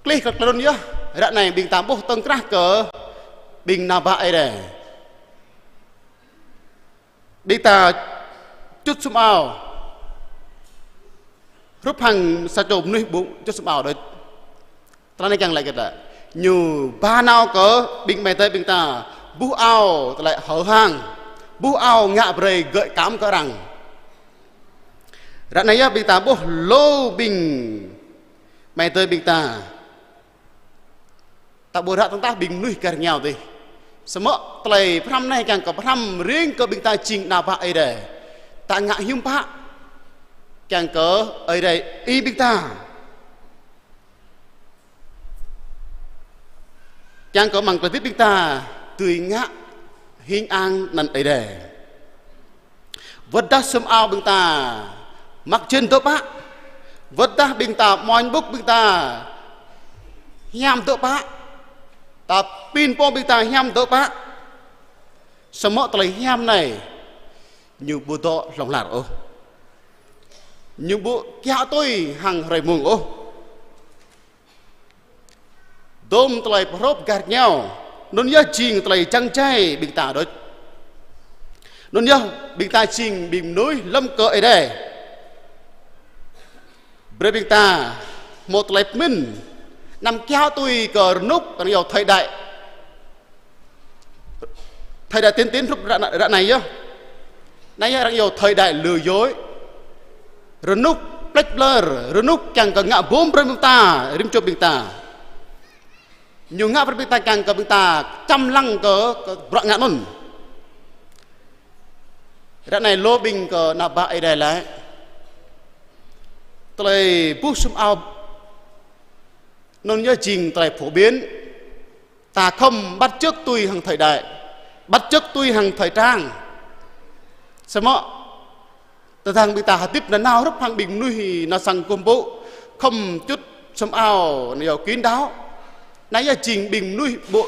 Klih kơ klơ̆n yơh, ră anai ƀing ta ƀuh tơ̆ng krah kơ ƀing ană bă Ơi Adai. Ƀing ta čŭt sum ao hrup hăng sa čô mơnuih ƀu čŭt sum ao đôč. Tơlơi anai kiăng laĭ kơ ta, ñu ba nao kơ ƀing amai adơi ƀing ta buh ao tơlơi hơ̆ hăng, buh ao ngă brơi gơ̆ kăm kơ arăng. Ră anai yơh ƀing ta ƀuh lu ƀing amai adơi ƀing ta, ta ƀu ră tơ̆ng tah ƀing mơnuih gah rơngiao dih. Samơ̆ tơlơi pơhrăm anai kiăng kơ pơhrăm ring kơ ƀing ta jing ană bă Ơi Adai. Ta ngă hiư̆m pă kiăng kơ Ơi Adai ih ƀing ta, kiăng kơ mơ̆ng tơlơi hơdip ƀing ta dưi ngă hing ang anăn Ơi Adai. Wơ̆t dah sum ao ƀing ta măk jên dŏ pă, wơ̆t dah ƀing ta amoñ ƀŭk ƀing ta hiam dŏ pă, ta pin pô ƀing ta hiam dŏ pă, samơ̆ tơlơi hiam anai ñu ƀu dŏ hlŏng lar ôh. Ñu ƀu kiaŏ tui hăng hrơi mông ôh. Dôm tơlơi pơhrôp gah rơngiao, anŭn yơh jing tơlơi jăng jai ƀing ta đôč. Anŭn yơh ƀing ta jing ƀing mơnuih lơ̆m kơ Ơi Adai. Brơi ƀing ta hmâo tơlơi pơmĭn, anăm kiaŏ tui kơ rơnŭk arăng iâu thời đại. Thời đại tiên tiến hrup ră, ră anai yơh. Anai yơh arăng iâu thời đại lừa dối. Rơnŭk plĕč plơr, rơnŭk kiăng kơ ngă bum brơi ƀing ta, rĭm čô ƀing ta. Ñu ngă brơi ƀing ta kiăng kơ ƀing ta čăm lăng kơ, kơ bruă ngă anŭn. Ră anai lu ƀing kơ ană bă Ơi Adai laĭ, tơlơi buh sum ao anŭn yơh jing tơlơi phổ biến. Ta khŏm bắt chước tui hăng thời đại, bắt chước tui hăng thời trang. Samơ̆ tơdang ƀing ta hơdip nanao hrup hăng ƀing mơnuih nao sang kơkuh pơpŭ, khŏm čŭt sum ao anai yơh kín đáo. Anai yơh jing ƀing mơnuih ƀu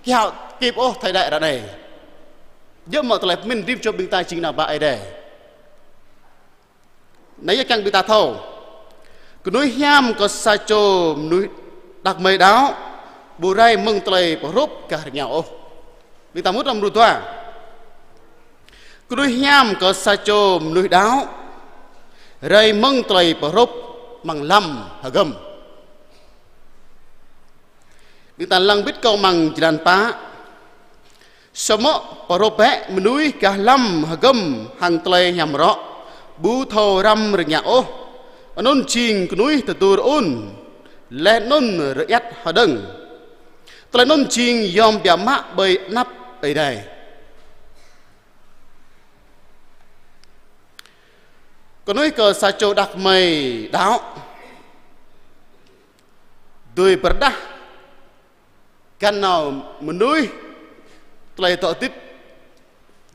kiaŏ kĭp ôh thời đại ră anai. Djơ̆ mơ̆ tơlơi pơmĭn rĭm čô ƀing ta jing ană bă Ơi Adai. Anai yơh kiăng ƀing ta thâo. Kơnuih hiam kơ sa čô mơnuih đah kơmơi đaŏ, ƀu rai mơ̆ng tơlơi pơhrôp gah rơngiao ôh. Ƀing ta mŭt amăng mrô dua. Kơnuih hiam kơ sa čô mơnuih đaŏ, rai mơ̆ng tơlơi pơhrôp amăng lăm hơgŏm. Ƀing ta lăng bĭt kơ amăng jơlan pă. Samơ̆ pơhrôp bĕ mơnuih gah lăm hơgŏm hăng tơlơi hiam rŏ, ƀu thâo răm rơngiă ôh. Anŭn jing kơnuih tơdu rơun, laih anŭn rơiăt hơđơ̆ng. Tơlơi anŭn jing yom biă mă ƀơi anăp Ơi Adai. Kơnuih kơ sa čô đah kơmơi đaŏ dưi pơrơđah găn nao mơnuih tơlơi dŏ hơdip,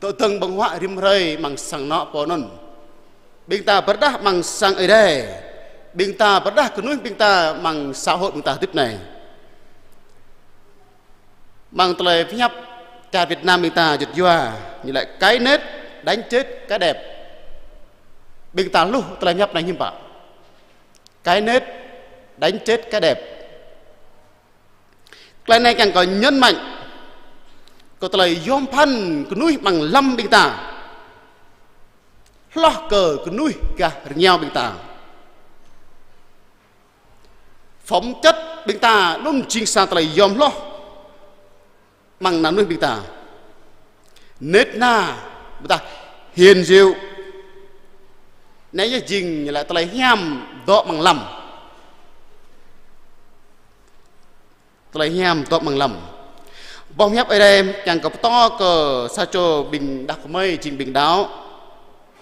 dŏ dơ̆ng ƀơ̆ng huă rĭm hrơi amăng sang anŏ pô anŭn. Ƀing ta pơrơđah amăng sang Ơi Adai, ƀing ta pơrơđah kơnuih ƀing ta amăng xã hội ƀing ta hơdip anai. Amăng tơlơi pơhiăp čar Việt Nam ƀing ta juăt yua, ñu laĭ cái nết đánh chết cái đẹp. Ƀing ta hluh tơlơi pơhiăp anai hiư̆m pă? Cái nết đánh chết cái đẹp. Tơlơi anai kiăng kơ nhấn mạnh kơ tơlơi yom phăn kơnuih amăng lăm ƀing ta. hloh kơ kơnuih gah rơngiao ƀing ta. Phẩm chất ƀing ta anŭn jing sa tơlơi yom hloh amăng ană mơnuih ƀing ta. Nết na, ƀôdah hiền diệu. Anai yơh jing ñu laĭ tơlơi hiam dŏ amăng lăm. Tơlơi hiam dŏ amăng lăm. Boh hiăp Ơi Adai kiăng kơ pơtô kơ sa čô ƀing đah kơmơi jing ƀing đaŏ.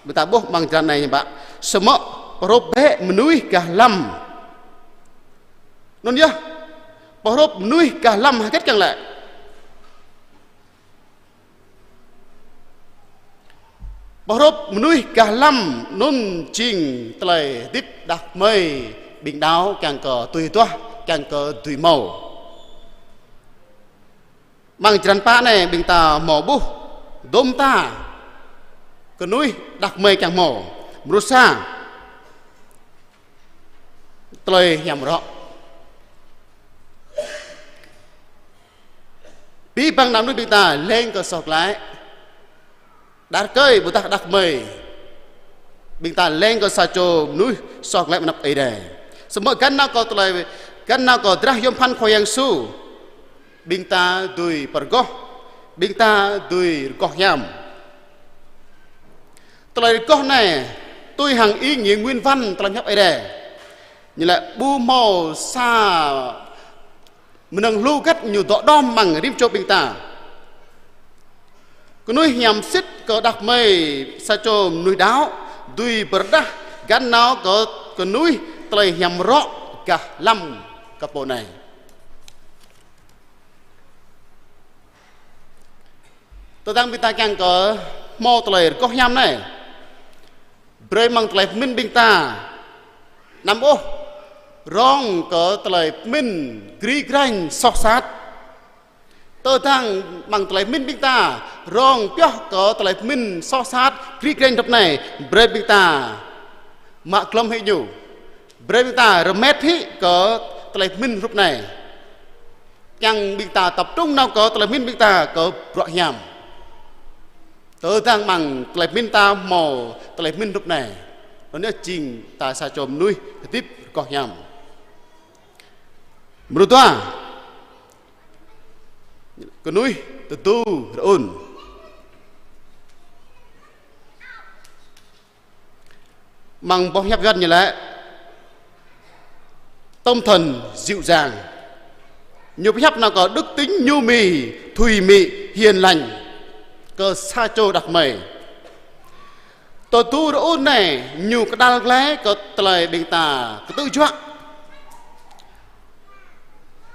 Ƀing ta ƀuh amăng črăn anai ñu ƀă. Samơ̆ pơhrôp bĕ mơnuih gah lăm. Anŭn yơh. Pơhrôp mơnuih gah lăm hơget kiăng lĕ. Pơhrôp mơnuih gah lăm anŭn jing tơlơi hơdip đah kơmơi ƀing đaŏ kiăng kơ tui duah, kiăng kơ dưi hmâo. Amăng črăn pă anai ƀing ta hmâo ƀuh dôm ta kơnuih đah kơmơi kiăng hmâo. Mrô sa, tơlơi hiam rŏ. Abih bang ană mơnuih ƀing ta leng kơ soh glaĭ. Đah rơkơi ƀôdah đah kơmơi. Ƀing ta leng kơ sa čô mơnuih soh glaĭ mơ̆ng anăp Ơi Adai. Samơ̆ găn nao kơ tơlơi, găn nao kơ drah yôm phăn Khua Yang Yêsu. Ƀing ta dưi pơrơgoh. Ƀing ta dưi rơgoh hiam. Tơlơi rơgoh anai, tui hăng ý nghĩa nguyên văn tơlơi hiăp Ơi Adai. Ñu laĭ ƀu hmâo sa mơnơ̆ng lu hơget ñu dŏ đom amăng rĭm čô ƀing ta. Kơnuih hiam sĭt kơ đah kơmơi sa čô mơnuih đaŏ, dưi pơrơđah găn nao kơ kơnuih tơlơi hiam rŏ gah lăm kơ pô anai. Tơdang ƀing ta kiăng kơ hmâo tơlơi rơgoh hiam anai. Brơi amăng tơlơi pơmĭn ƀing ta. Anăm ôh rong kơ tơlơi pơmĭn gri grañ soh sat. Tơdang amăng tơlơi pơmĭn ƀing ta rong pioh kơ tơlơi pơmĭn soh sat gri grañ hrup anai. Brơi ƀing ta mă glŏm hĭ ñu. Brơi ƀing ta rơmet hĭ kơ tơlơi pơmĭn hrup anai. Kiăng ƀing ta tập trung nao kơ tơlơi pơmĭn ƀing ta kơ bruă hiam. Tơdang amăng tơlơi pơmĭn ta hmâo tơlơi pơmĭn hrup anai. Anŭn yơh jing ta sa čô mơnuih hơdip rơgoh hiam. Mrô dua. Kơnuih tơdu rơun. Amăng boh hiăp Yuan ñu laĭ tâm thần dịu dàng. Ñu pơhiăp nao kơ đức tính nhu mì, thùy mị, hiền lành kơ sa čô đah kơmơi. Tơdu rơun anai ñu kơđăl glaĭ kơ tơlơi ƀing ta kơtư̆ juă.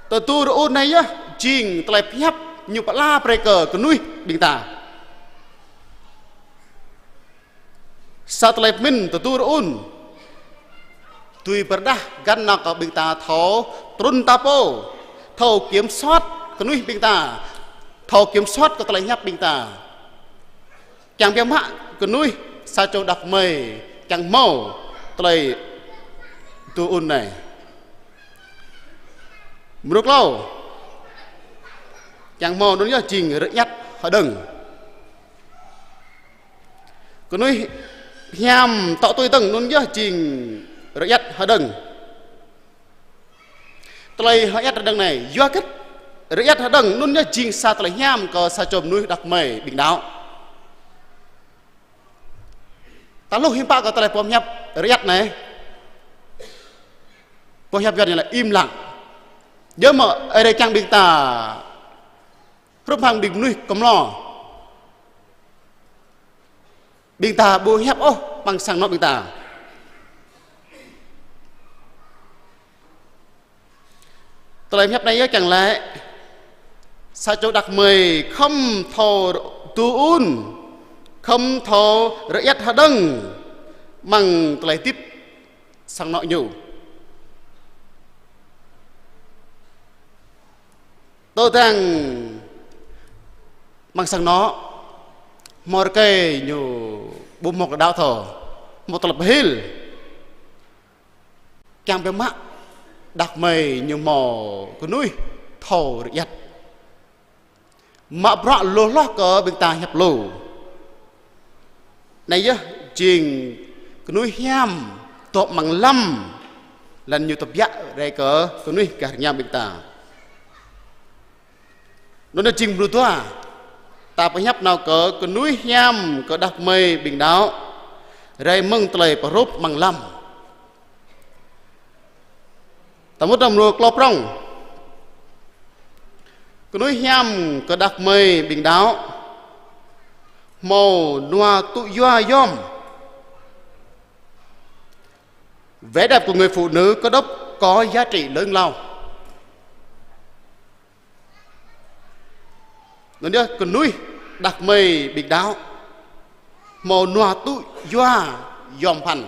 Tơdu rơun anai yơh jing tơlơi pơhiăp ñu pơala brơi kơ kơnuih ƀing ta. Sa tơlơi pơmĭn tơdu rơun dưi pơrơđah găn nao kơ ƀing ta thâo trŭn ta pô, thâo kiểm soát kơnuih ƀing ta, thâo kiểm soát kơ tơlơi hiăp ƀing ta. Kiăng biă mă kơnuih sa čô đah kơmơi kiăng hmâo tơlơi tơdu rơun anai. Mrô klâo. Kiăng hmâo anŭn yơh jing rơiăt hơđơ̆ng. Kơnuih hiam tŏ tui dơ̆ng anŭn yơh jing rơiăt hơđơ̆ng. Tơlơi rơiăt hơđơ̆ng anai, yua hơget rơiăt hơđơ̆ng anŭn yơh jing sa tơlơi hiam kơ sa čô mơnuih đah kơmơi ƀing đaŏ. Ta hluh hiư̆m pă kơ tơlơi pơhiăp rơiăt anai. Pơhiăp Yuan ñu laĭ im lặng. Yua mơ̆ Ơi Adai kiăng ƀing ta hrup hăng ƀing mơnuih kơmlô. Ƀing ta ƀu hiăp ôh amăng sang anŏ ƀing ta. Tơlơi hiăp anai yơh kiăng laĭ sa čô đah kơmơi khŏm thâo tơdu rơun, khŏm thâo rơiăt hơđơ̆ng amăng tơlơi hơdip sang anŏ ñu. Tơdang amăng sang anŏ, hmâo rơkơi ñu ƀu hmâo kơ đaŏ thâo, hmâo tơlơi pơhil. Kiăng biă mă đah kơmơi ñu hmâo kơnuih thâo rơiăt. Mă bruă lu hloh kơ ƀing ta hiăp lu. Anai yơh jing kơnuih hiam dŏ amăng lăm, laih anŭn ñu tơbiă rai kơ kơnuih gah rơngiao ƀing ta. Anŭn jing mrô dua, ta pơhiăp nao kơ kơnuih hiam kơ đah kơmơi ƀing đaŏ, rai mơ̆ng tơlơi pơhrôp amăng lăm. Ta mŭt amăng mrô klâo prŏng. Kơnuih hiam kơ đah kơmơi ƀing đaŏ, hmâo nua tŭ yua yom. Vẻ đẹp của người phụ nữ Cơ Đốc có giá trị lớn lao. Anŭn yơh kơnuih đah kơmơi ƀing đaŏ, hmâo nua tŭ yua yom phăn.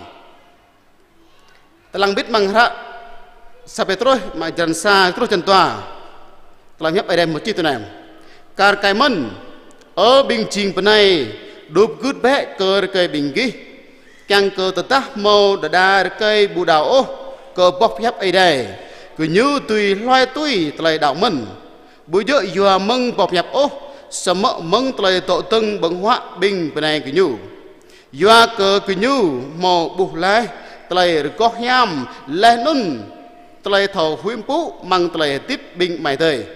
Tơlăng bĭt amăng hră Sa Pêtrôs, amăng črăn sa truh črăn dua. Tơlơi pơhiăp Ơi Adai mơ̆ čih tui anai: Kar kaĭ mơ̆n, ơ ƀing jing bơnai, đup gưt bĕ kơ rơkơi ƀing gih, kiăng kơ tơdah hmâo đơđa rơkơi ƀu đaŏ ôh kơ boh pơhiăp Ơi Adai, gơñu dưi hluai tui tơlơi đaŏ mơ̆n. Ƀu djơ̆ yua mơ̆ng boh pơhiăp ôh, samơ̆ mơ̆ng tơlơi dŏ dơ̆ng ƀơ̆ng huă ƀing bơnai gơñu. Yua kơ gơñu hmâo ƀuh laih tơlơi rơgoh hiam laih anŭn tơlơi thâo huĭ pŭ amăng tơlơi hơdip ƀing amai adơi.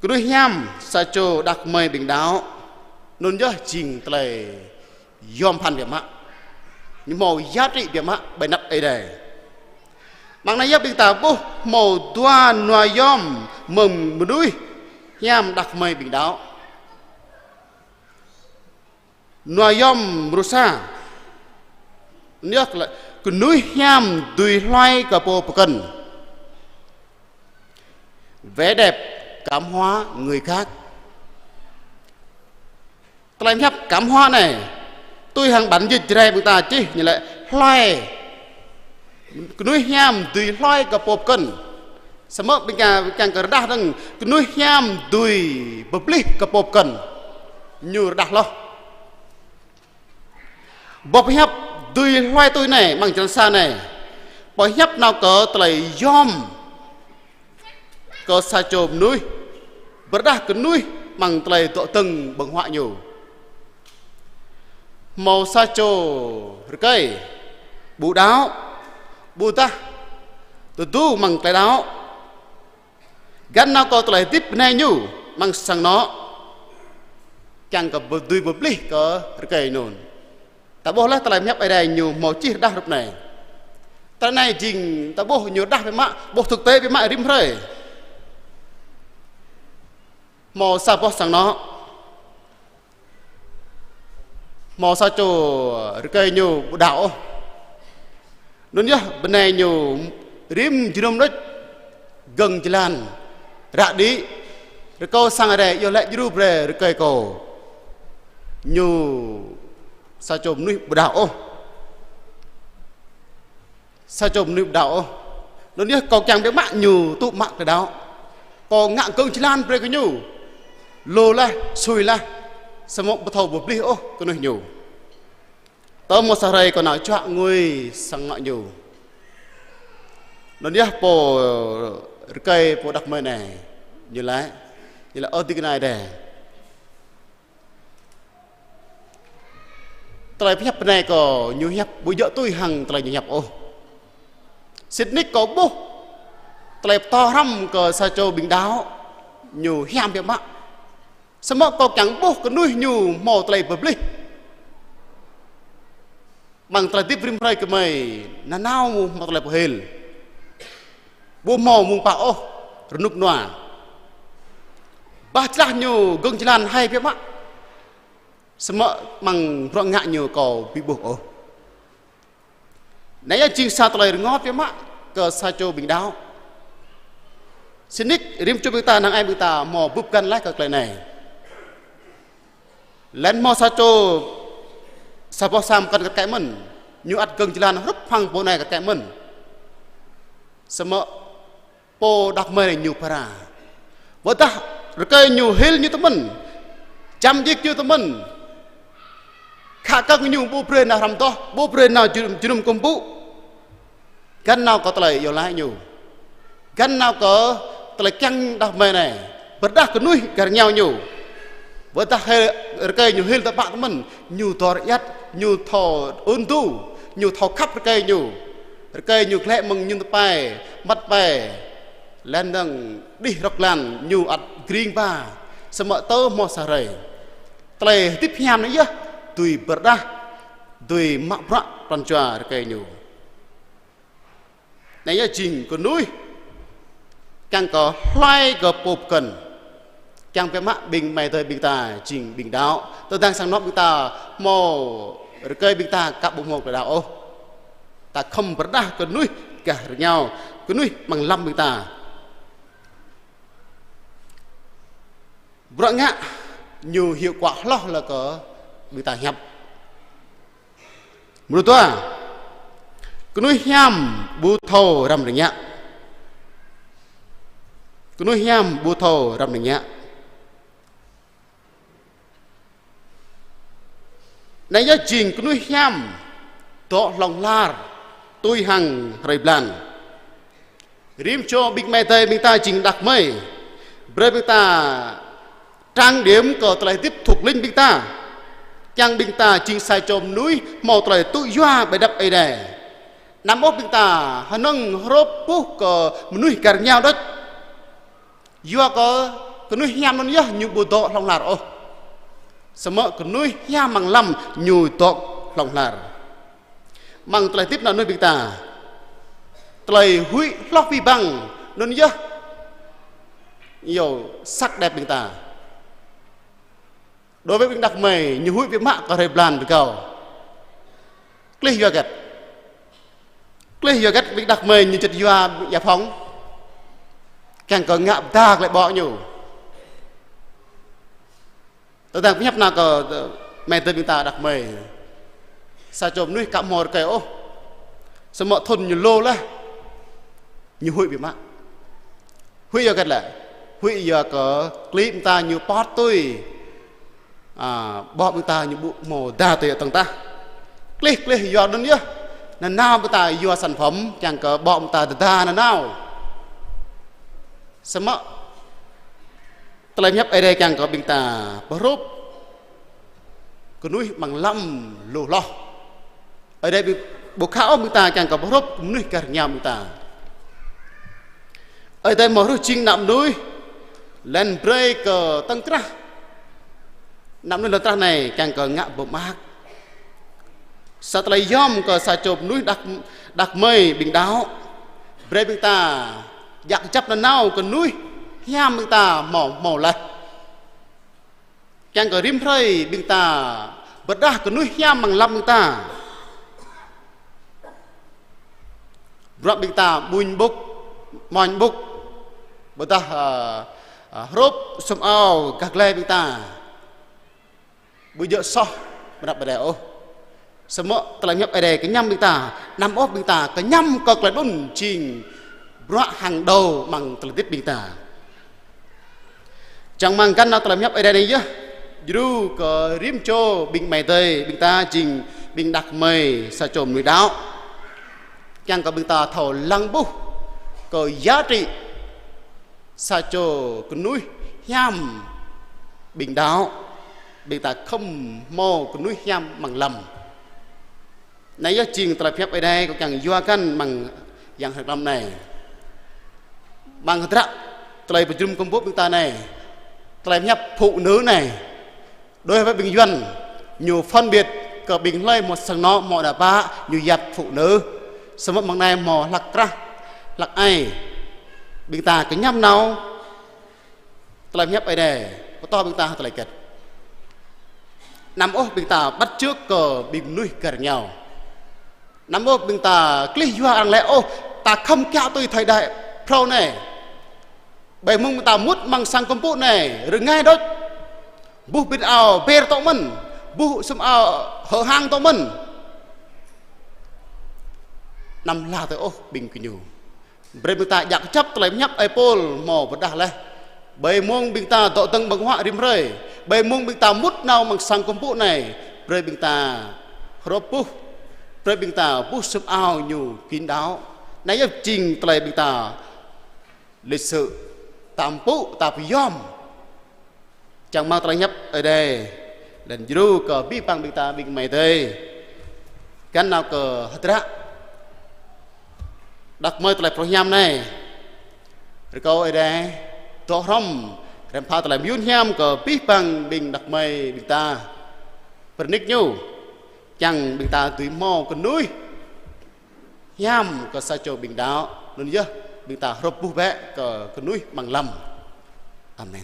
Kơnuih hiam sa čô đah kơmơi ƀing đaŏ, anŭn yơh jing tơlơi yom phăn biă mă. Ñu hmâo giá trị biă mă ƀơi anăp Ơi Adai. Amăng anai yơh ƀing ta ƀuh hmâo dua nua yom mơ̆ng mơnuih hiam đah kơmơi ƀing đaŏ. Nua yom mrô sa, anŭn yơh kơ-, kơnuih hiam dưi hluai kơ pô pơkŏn. Vẻ đẹp cảm hóa người khác. Tơlơi pơhiăp cảm hóa anai, tui hăng bản dịch Jrai ƀing ta čih ñu laĭ hluai. Kơnuih hiam dưi hluai kơ pô pơkŏn. Samơ̆ ƀing ta kiăng kơ rơđah dơ̆ng, kơnuih hiam dưi pơplih kơ pô pơkŏn. Ñu rơđah hloh. Boh pơhiăp dưi hluai tui anai, amăng črăn sa anai, pơhiăp nao kơ tơlơi yom kơ sa čô mơnuih, pơrơđah kơnuih amăng tơlơi dŏ dơ̆ng ƀơ̆ng huă ñu. Hmâo sa čô rơkơi ƀu đaŏ, ƀôdah tơdu amăng tơlơi đaŏ, găn nao kơ tơlơi hơdip bơnai ñu amăng sang anŏ, kiăng kơ pơ-, dưi pơplih kơ rơkơi anŭn. Ta ƀuh laih tơlơi pơhiăp Ơi Adai ñu hmâo čih rơđah rup anai. Tơlơi anai jing ta ƀuh ñu rơđah biă mă, ƀuh thực tế biă mă rĭm hrơi. Hmâo sa boh sang anŏ, hmâo sa čô rơkơi ñu ƀu đaŏ ôh. Anŭn yơh bơnai ñu rĭm jơnum đôč gơ̆ng jơlan, ră đĭ, rơkâo sang Ơi Adai: Ơ Ơi Adai, djru brơi rơkơi kâo, ñu sa čô mơnuih ƀu đaŏ ôh. Sa čô mơnuih ƀu đaŏ ôh. Anŭn yơh kâo kiăng biă mă ñu tŭ mă tơlơi đaŏ. Kâo ngă gơ̆ng jơlan brơi kơ ñu. Lu laih, sui laih, samơ̆ ƀu thâo pơplih ôh kơnuih ñu. Tơl hmâo sa hrơi kâo nao čuă ngui sang anŏ ñu. Anŭn yơh pô rơkơi, pô đah kơmơi anai, ñu laĭ, ñu laĭ: Ơ ding kơna Ơi Adai, tơlơi pơhiăp bơnai kâo ñu hiăp ƀu djơ̆ tui hăng tơlơi ñu hiăp ôh. Sĭt nik kâo ƀuh tơlơi pơtô hrăm kơ sa čô ƀing đaŏ ñu hiam biă mă. Samơ̆ kâo kiăng ƀuh kơnuih ñu hmâo tơlơi pơplih. Amăng tơlơi hơdip rĭm hrơi gơmơi nanao hmâo tơlơi pơhil. Ƀu hmâo mơ̆ng pă ôh, rơnŭk rơnua. Bah jơlah ñu gơ̆ng jơlan hai biă mă. Samơ̆ amăng bruă ngă ñu kâo ƀu ƀuh ôh. Anai yơh jing sa tơlơi rơngot biă mă kơ sa čô ƀing đaŏ. Sĭt nik rĭm čô ƀing ta, năng ai ƀing ta hmâo bưp găn laih kơ tơlơi anai. Laih anŭn hmâo sa čô, sa boh sang pơkŏn kar kaĭ mơ̆n, ñu ăt gơ̆ng jơlan hrup hăng pô anai kar kaĭ mơ̆n. Samơ̆ pô đah kơmơi anai ñu phara. Ƀôdah rơkơi ñu hil ñu tơmơ̆n, čăm djik ñu tơmơ̆n, khă kơ̆ng ñu ƀu brơi nao hrăm adoh, ƀu brơi nao jơnum, jơnum kơkuh pơpŭ. Găn nao kơ tơlơi iâu laĭ ñu. Găn nao kơ tơlơi kiăng đah kơmơi anai. Pơrơđah kơnuih gah rơngiao ñu. Ƀôdah hơi rơkơi ñu hil tơpă tơmĕn, ñu dor iăt, ñu thâo ôn tŭ, ñu thâo khăp rơkơi ñu. Rơkơi ñu glĕ mơ̆ng ñŭn tơpai, măt pai, lĕ dơ̆ng đih rŏk lan, ñu ăt gring ba, samơ̆ tơ hmâo sa hrơi. Tơlơi hơdip hiam anai yơh dưi pơrơđah, dưi mă bruă pran jua rơkơi ñu. Anai yơh jing kơnuih kiăng kơ hluai kơ pô pơkŏn. Kiăng biă mă ƀing amai adơi ƀing ta jing ƀing đaŏ. Tơdang sang anŏ ƀing ta hmâo rơkơi ƀing ta ka ƀu hmâo tơlơi đaŏ ôh. Ta khŏm pơrơđah kơnuih gah rơngiao, kơnuih amăng lăm ƀing ta. Bruă ngă ñu hiệu quả hloh lĕ kơ ƀing ta hiăp. Mrô dua, kơnuih hiam ƀu thâo răm rơngiă. Kơnuih hiam ƀu thâo răm rơngiă. Anai yơh jing kơnuih hiam dŏ hlŏng lar tui hăng hrơi blan. Rĭm čô ƀing amai adơi ƀing ta jing đah kơmơi. Brơi ƀing ta trang điểm kơ tơlơi hơdip thuộc linh ƀing ta. Kiăng ƀing ta jing sa čô mơnuih hmâo tơlơi tŭ yua ƀơi anăp Ơi Adai. Anăm ôh ƀing ta hơnơ̆ng hrôp puh kơ mơnuih gah rơngiao đôč. Yua kơ kơnuih hiam anŭn yơh ñu ƀu dŏ hlŏng lar ôh. Samơ̆ kơnuih hiam amăng lăm ñu dŏ hlŏng lar. Amăng tơlơi hơdip ană mơnuih ƀing ta, tơlơi huĭ hloh abih bang anŭn yơh yua săk đep ƀing ta. Đối với ƀing đah kơmơi, ñu huĭ biă mă kơ hrơi blan rơgao. Klih yua hơget? Klih yua hơget ƀing đah kơmơi ñu čơt yua ia phong? Kiăng kơ ngă pơdah tơlơi ƀô̆ ñu. Tơdang pơhiăp nao kơ, ơ, amai adơi ƀing ta đah kơmơi. Sa čô mơnuih ka hmâo rơkơi ôh. Samơ̆ thŭn ñu lu laih. Ñu huĭ biă mă. Huĭ yua hơget lĕ? Huĭ yua kơ klĭ ƀing ta ñu pơ̆t tui. A, ƀô̆ ƀing ta ñu ƀu hmâo pơdah tui tơ̆ng tah. Klih, klih yua anŭn yơh. Nanao ƀing ta yua sản phẩm, kiăng kơ ƀô̆ ƀing ta pơdah nanao. Samơ̆ tơlơi pơhiăp Ơi Adai kiăng kơ ƀing ta pơhrôp kơnuih amăng lăm lu hloh. Ơi Adai ƀu, ƀu khă ôh ƀing ta kiăng kơ pơhrôp kơ mơnuih gah rơngiao ƀing ta. Ơi Adai mơ̆ ruh jing ană mơnuih, laih anŭn brơi kơ tơ̆ng krah. Ană mơnuih lŏn tơnah anai kiăng kơ ngă pơmơak. Sa tơlơi yom kơ sa čô mơnuih đah, đah kơmơi ƀing đaŏ. Brơi ƀing ta djă̱ kơjăp nanao kơnuih hiam ƀing ta hmâo, hmâo laih. Kiăng kơ rĭm hrơi ƀing ta pơrơđah kơnuih hiam amăng lăm ƀing ta. Bruă ƀing ta ƀuñ ƀŭk, amoñ ƀŭk, ƀôdah, ơ, ơ, hrôp sum ao gah glai ƀing ta. Ƀu djơ̆ soh mơnăp Ơi Adai ôh. Samơ̆ tơlơi pơhiăp Ơi Adai kơñăm ƀing ta, anăm ôh ƀing ta kơñăm kơ tơlơi anŭn jing bruă hàng đầu amăng tơlơi hơdip ƀing ta. Čang rơmang găn nao tơlơi pơhiăp Ơi Adai anai yơh, djru kơ rĭm čô ƀing amai adơi ƀing ta jing ƀing đah kơmơi sa čô mơnuih đaŏ. Kiăng kơ ƀing ta thâo lăng ƀuh kơ giá trị sa čô kơnuih hiam ƀing đaŏ, ƀing ta khŏm hmâo kơnuih hiam amăng lăm. Anai yơh jing tơlơi pơhiăp Ơi Adai kâo kiăng yua găn amăng yang hrơi mlam anai. Amăng hơdră tơlơi pơjơnum kơkuh pơpŭ ƀing ta anai, tơlơi pơhiăp phụ nữ anai. Đối với ƀing Yuan, ñu phân biệt kơ ƀing hlơi hmâo sang anŏ, hmâo đa pă, ñu yap phụ nữ. Samơ̆ mơ̆ng anai hmâo hlăk krah, hlăk ai. Ƀing ta kơñăm nao tơlơi pơhiăp Ơi Adai, pơtô ƀing ta tơlơi hơget. Anăm ôh ƀing ta bắt chước kơ ƀing mơnuih gah rơngiao. Anăm ôh ƀing ta klih yua arăng laĭ ôh, ta khŏm kiaŏ tui thời đại phrâo anai. Ƀơi mông ƀing ta mŭt amăng sang kơkuh pơpŭ anai, rơngai đôč. Buh ƀit ao ber tŏ mơ̆n, buh sum ao hơhang tŏ mơ̆n. Anăm hla tui ôh ƀing gơñu. Brơi ƀing ta djă̱ kơjăp tơlơi pơhiăp ơi Pôl hmâo pơrơđah laih. Ƀơi mông ƀing ta dŏ dơ̆ng ƀơ̆ng huă rĭm hrơi, ƀơi mông ƀing ta mŭt nao amăng sang kơkuh pơpŭ anai, brơi ƀing ta hrôp buh, brơi ƀing ta buh sum ao ñu kín đáo. Anai yơh jing tơlơi ƀing ta lịch sự, ta pơpŭ, ta pơyom. Čang rơmang tơlơi pơhiăp Ơi Adai Laih anŭn djru kơ abih bang ƀing ta ƀing amai adơi. Găn nao kơ hơdră. Đah kơmơi tơlơi phrâo hiam anai. Rơkâo Ơi Adai dŏ hrŏm, rem pha tơlơi mơyun hiam kơ abih bang ƀing đah kơmơi ƀing ta. Pơrơnik ñu, kiăng ƀing ta dưi hmâo kơnuih hiam kơ sa čô ƀing đaŏ, anŭn yơh ƀing ta hrup ƀuh bĕ kơ kơnuih amăng lăm. Amen.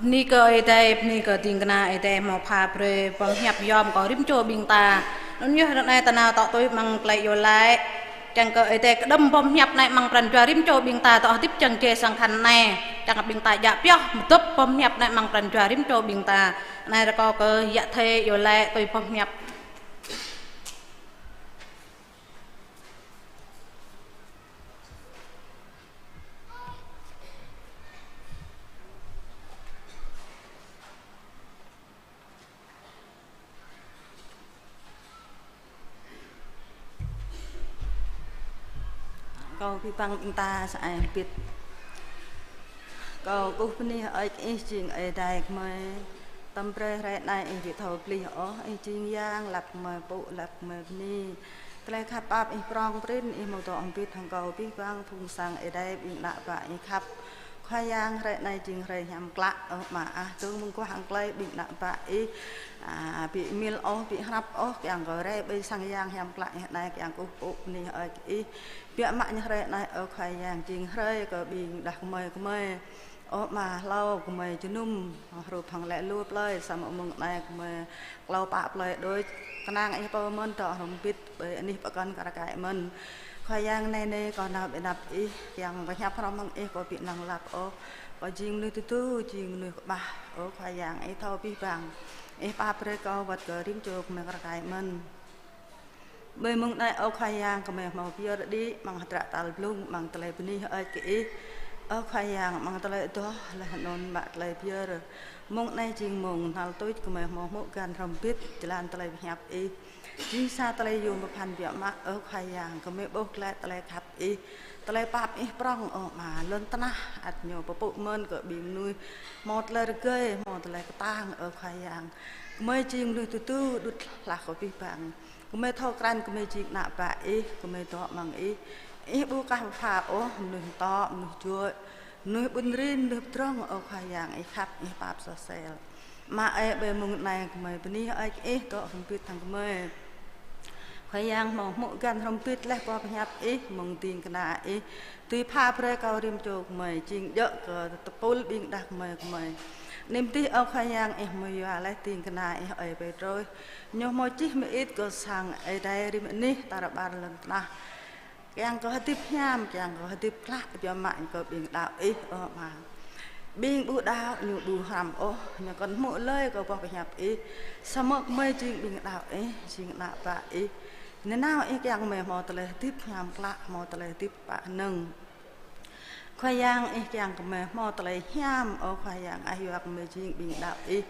Bơni kơ Ơi Adai, bơni kơ ding kơna Ơi Adai hmâo pha brơi boh hiăp yom kơ rĭm čô ƀing ta. Anŭn yơh ră anai ta nao tŏ tui amăng tơlơi iâu laĭ. Kiăng kơ Ơi Adai kơđŏm boh hiăp anai amăng pran jua rĭm čô ƀing ta dŏ hơdip čang jai sang khăn anai. Kiăng kơ ƀing ta djă pioh mơdŏp boh hiăp anai amăng pran jua rĭm čô ƀing ta. Anai rơkâo kơ yă thê iâu laĭ tui boh hiăp. Kâo abih bang ƀing ta sa ai hơbĭt. Kâo kơkuh bơni hơơč Ih jing Ơi Adai gơmơi. Tơm brơi hrơi anai Ih ƀu thâo pơplih ôh, Ih jing Yang lăp gơmơi pŭ, lăp gơmơi bơni. Tơlơi khăp pap Ih prŏng prin, Ih hmâo dŏ hơbĭt hăng kâo abih bang phung sang Ơi Adai ƀing ană bă Ih khăp. Khua Yang, hrơi anai jing hrơi hiam klă, ơ Ama ah, dơ̆ng mơguah hăng tơlơi ƀing ană bă Ih, a, ƀu mil ôh, ƀu hrăp ôh, kiăng kơ rai ƀơi sang Yang hiam klă Ih anai kiăng kơkuh pơpŭ bơni hơơč Ih. Biă mă ñu hrơi anai, ơ Khua Yang, jing hrơi kơ ƀing đah kơmơi gơmơi. Ơ Ama, hlâo gơmơi jơnum hrup hăng lĕ lu plơi, samơ̆ mông anai gơmơi klâo pă plơi đôč, kơnang Ih pô mơ̆n dŏ hrŏm hơbĭt ƀơi anih pơkŏn kar kaĭ mơ̆n. Khua Yang, anai anai kâo nao ƀơi anăp Ih, kiăng pơhiăp hrŏm hăng Ih, kâo ƀu năng lăp ôh. Kâo jing mơnuih tơdu, jing mơnuih kơƀah. Ơ Khua Yang, Ih thâo abih bang. Ih pap brơi kâo wơ̆t kơ rĭm čô gơmơi kar kaĭ mơ̆n. Ƀơi mông anai, ơ Khua Yang, gơmơi hmâo pơyơr đĭ amăng hơdră tal blung, amăng tơlơi bơni hơơč kơ Ih. Ơ Khua Yang, amăng tơlơi adoh laih anŭn mă tơlơi pơyơr. Mông anai jing mông hnal tuč gơmơi hmâo hmư̆ găn hrŏm hơbĭt jơlan tơlơi pơhiăp Ih. Jing sa tơlơi yôm pơphan biă mă, ơ Khua Yang, gơmơi ƀuh glaĭ tơlơi khăp Ih, tơlơi pap Ih prŏng, ơ Ama, lŏn tơnah ăt ñu pơpŭ mơ̆n kơ ƀing mơnuih hmâo tơlơi rơgơi, hmâo tơlơi kơtang, ơ Khua Yang. Gơmơi jing mơnuih tơdu đŭt hlah kơ abih bang. Gơmơi thâo krăn gơmơi jing ană bă Ih, gơmơi dŏ amăng Ih. Ih ƀu kah pơpha ôh mơnuih mơtŏ, mơnuih juă, mơnuih ƀun rin, mơnuih pơdrŏng, ơ Khua Yang, Ih khăp, Ih pap soh sel. Ama ơi, ƀơi mông anai gơmơi bơni hơơč Ih dŏ hrŏm hơbĭt hăng gơmơi. Khua Yang, hmâo hmư̆ găn hrŏm hơbĭt laih boh pơhiăp Ih mơ̆ng ding kơna Ih dưi pha brơi kơ rĭm čô gơmơi, jing djơ̆ kơ tơpul ƀing đah kơmơi gơmơi. Anai mơ̆n dih, ơ Khua Yang, Ih hmâo yua laih ding kơna Ih ơi Pêtrôs. Ñu hmâo čih mơit kơ sang Ơi Adai rĭm anih tar ƀar lŏn tơnah. Kiăng kơ hơdip hiam, kiăng kơ hơdip klă, biă mă kơ ƀing đaŏ Ih, ơ Ama. Ƀing ƀu đaŏ ñu ƀu hrăm ôh, ñu kŏn hmư̆ lơi kơ boh pơhiăp Ih. Samơ̆ gơmơi jing ƀing đaŏ Ih, jing ană bă Ih. Nanao Ih kiăng gơmơi hmâo tơlơi hơdip hiam klă, hmâo tơlơi hơdip pă hơnơ̆ng. Khua Yang, Ih kiăng gơmơi hmâo tơlơi hiam, ơ Khua Yang ah, yua gơmơi jing ƀing đaŏ Ih.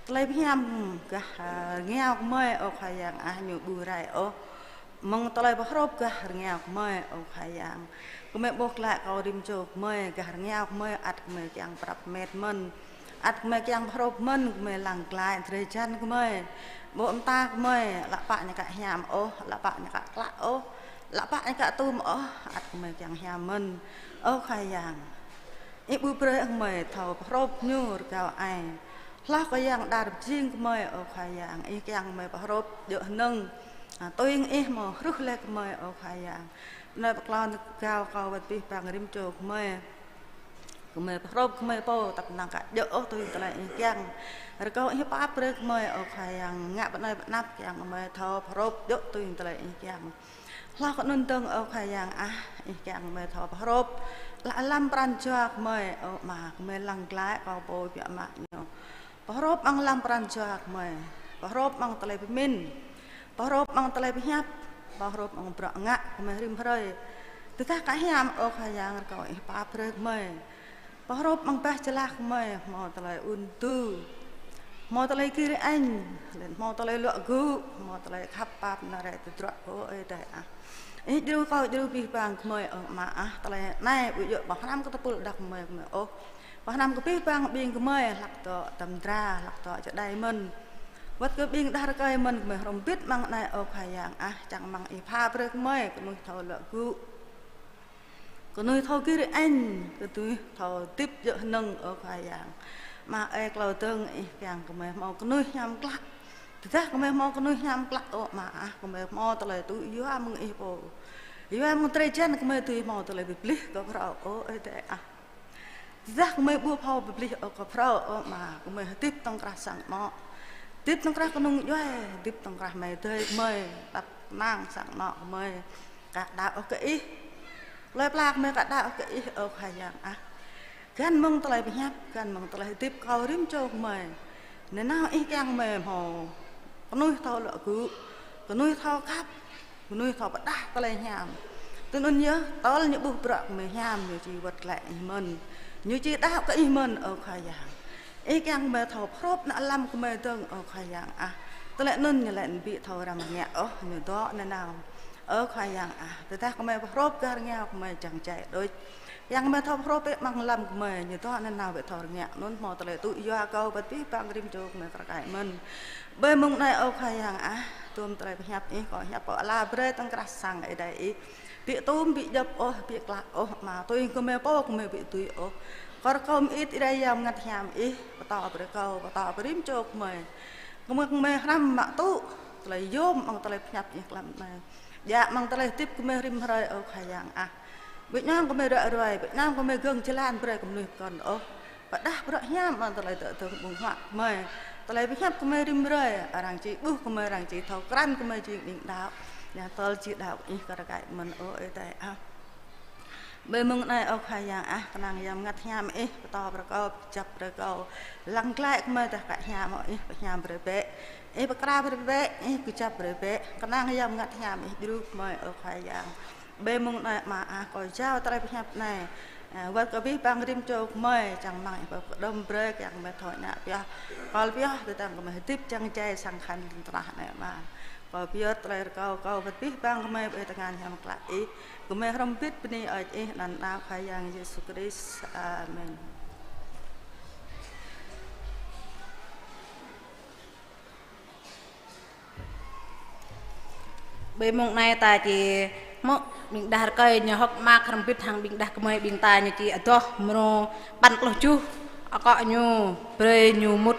Tơlơi hiam gah, a, rơngiao gơmơi, ơ Khua Yang ah, ñu ƀu rai ôh. Mơ̆ng tơlơi pơhrôp gah rơngiao gơmơi, ơ Khua Yang. Gơmơi ƀuh glaĭ kơ rĭm čô gơmơi, gah rơngiao gơmơi ăt gơmơi kiăng prăp met mơ̆n. Ăt gơmơi kiăng pơhrôp mơ̆n, gơmơi lăng glaĭ drơi jan gơmơi. Ƀô̆ mơta gơmơi, lăp pă ñu ka hiam ôh, lăp pă ñu ka klă ôh, lăp pă ñu ka tum ôh, ăt gơmơi kiăng hiam mơ̆n. Ơ Khua Yang, Ih ƀu brơi gơmơi thâo pơhrôp ñu rơgao ai. Hloh kơ yang đar pơjing gơmơi, ơ Khua Yang, Ih kiăng gơmơi pơhrôp djơ̆ hơnơ̆ng. A, tui Ih hmâo hruh laih gơmơi, ơ Khua Yang. Anai pơklŏn rơgao kơ wơ̆t abih bang rĭm čô gơmơi. Gơmơi pơhrôp gơmơi pô, tăp năng ka djơ̆ ôh tui tơlơi Ih kiăng. Rơkâo Ih pap brơi gơmơi, ơ Khua Yang, ngă pơ anai pơ anăp kiăng gơmơi thâo pơhrôp djơ̆ tui tơlơi Ih kiăng. Hloh kơ anŭn dơ̆ng, ơ Khua Yang ah, Ih kiăng gơmơi thâo pơhrôp lăm pran jua gơmơi, ơ Ama, gơmơi lăng glaĭ kơ pô biă mă ñu. Pơhrôp amăng lăm pran jua gơmơi, pơhrôp amăng tơlơi pơmĭn, pơhrôp amăng tơlơi pơhiăp, pơhrôp amăng bruă ngă gơmơi rĭm hrơi. Tơdah ka hiam, ơ Khua Yang, rơkâo Ih pap brơi gơmơi. Pơhrôp amăng bah jơlah gơmơi, hmâo tơlơi ŭn tŭ, hmâo tơlơi gir añ, laih hmâo tơlơi luă gŭ, hmâo tơlơi khăp pap nao rai tơdruă, ơ Ơi Adai ah. Ih djru kâo djru abih bang gơmơi, ơ Ama ah, tơlơi anai ƀu djơ̆ pơhrăm kơ tơpul đah gơmơi gơmơi ôh. Pơhrăm kơ abih bang ƀing gơmơi, hlak dŏ tơdra, hlak dŏ čơđai mơ̆n. Wơ̆t kơ ƀing đah rơkơi mơ̆n gơmơi hrŏm hơbĭt amăng anai, ơ Khua Yang ah, čang amăng Ih pha brơi gơmơi kơnuih thâo luă gŭ, kơnuih thâo gir añ, kơnuih thâo hơdip djơ̆ hơnơ̆ng, ơ Khua Yang. Ama ơi, klâo dơ̆ng Ih kiăng gơmơi hmâo kơnuih hiam klă. Tơdah gơmơi hmâo kơnuih hiam klă, ơ Ama ah, gơmơi hmâo tơlơi tŭ yua mơ̆ng Ih pô. Yua mơ̆ng drơi jan gơmơi dưi hmâo tơlơi pơplih kơ phrâo, ơ Ơi Adai ah. Tơdah gơmơi ƀu thâo pơplih ôh kơ phrâo, ơ Ama, gơmơi hơdip tŏng krah sang anŏ. Hơdip tŏng krah kơnung djuai, hơdip tŏng krah amai adơi gơmơi, tăp năng sang anŏ gơmơi ka đaŏ ôh kơ Ih. Plơi pla gơmơi ka đaŏ ôh kơ Ih, ơ Khua Yang ah. Găn mơ̆ng tơlơi pơhiăp, găn mơ̆ng tơlơi hơdip kâo rĭm čô gơmơi. Nanao Ih kiăng gơmơi hmâo kơnuih thâo luă gŭ, kơnuih thâo khăp, kơnuih thâo pơđah tơlơi hiam. Tui anŭn yơh, tơl ñu ƀuh bruă gơmơi hiam, ñu či wơ̆t glaĭ Ih mơ̆n. Ñu či đaŏ kơ Ih mơ̆n, ơ Khua Yang. Ih kiăng gơmơi thâo phrôp ană lăm gơmơi dơ̆ng, ơ Khua Yang ah. Tơlơi anŭn ñu laĭ ƀu thâo răm rơngiă ôh, ñu dŏ nanao. Ơ Khua Yang ah, tơdah gơmơi phrôp gah rơngiao gơmơi čang čai đôč. Yang gơmơi thâo phrôp bĕ amăng lăm gơmơi, ñu dŏ nanao ƀu thâo rơngiă, anŭn hmâo tơlơi tŭ yua kâo wơ̆t abih bang rĭm čô gơmơi kar kaĭ mơ̆n. Ƀơi mông anai, ơ Khua Yang ah, tơm tơlơi pơhiăp Ih, kâo hiăp pô ala brơi tŏng krah sang Ơi Adai Ih. Ƀu tơm, ƀu djŏp ôh, ƀu klă ôh, Ama, tui gơmơi pô gơmơi ƀu dưi ôh. Kâo rơkâo mơit Ơi Adai Yang Bơngăt Hiam Ih, pơtô brơi kâo, pơtô brơi rĭm čô gơmơi. Gơmơi, gơmơi hrăm mă tŭ tơlơi yôm amăng tơlơi pơhiăp Ih tlam anai. Djă amăng tơlơi hơdip gơmơi rĭm hrơi, ơ Khua Yang ah. Ƀu ñong gơmơi ră ruai, ƀu ñong gơmơi gơ̆ng jơlan brơi kơ mơnuih pơkŏn ôh. Pơđah bruă hiam amăng tơlơi dŏ dơ̆ng ƀơ̆ng huă gơmơi. Tơlơi pơhiăp gơmơi rĭm hrơi, arăng či ƀuh gơmơi, arăng či thâo krăn gơmơi jing ƀing đaŏ. Yang tơl či đaŏ Ih kar kaĭ mơ̆n, ơ Ơi Adai ah. Ƀơi mông anai, ơ Khua Yang ah, kơnang Yang Bơngăt Hiam Ih, pơtô brơi kâo, pơčăp brơi kâo. Lăng glaĭ gơmơi tơdah ka hiam, ơ Ih pơhiam brơi bĕ. Ih pơkra brơi bĕ, Ih kơčăp brơi bĕ. Kơnang Yang Bơngăt Hiam Ih djru gơmơi, ơ Khua Yang. Ƀơi mông anai, Ama ah, kâo jao tơlơi pơhiăp anai, ah, wơ̆t kơ abih bang rĭm čô gơmơi, čang amăng Ih pơkơđŏm brơi, kiăng gơmơi thâo ngă pioh, kơl pioh, tơdang gơmơi hơdip čang čai sang khăn lŏn tơnah anai, Ama. Kâo pơyơr tơlơi rơkâo kâo wơ̆t abih bang gơmơi ƀơi tơngan hiam klă Ih. Gơmơi hrŏm hơbĭt bơni hơơč Ih anăn Ană Khua Yang Yêsu Krist. Amen. Ƀơi mông anai ta či hmư̆ ƀing đah rơkơi ñu hơ̆k mơak hrŏm hơbĭt hăng ƀing đah kơmơi ƀing ta, ñu či adoh mrô păn pluh tơjuh, akŏ ñu Brơi Ñu Mŭt.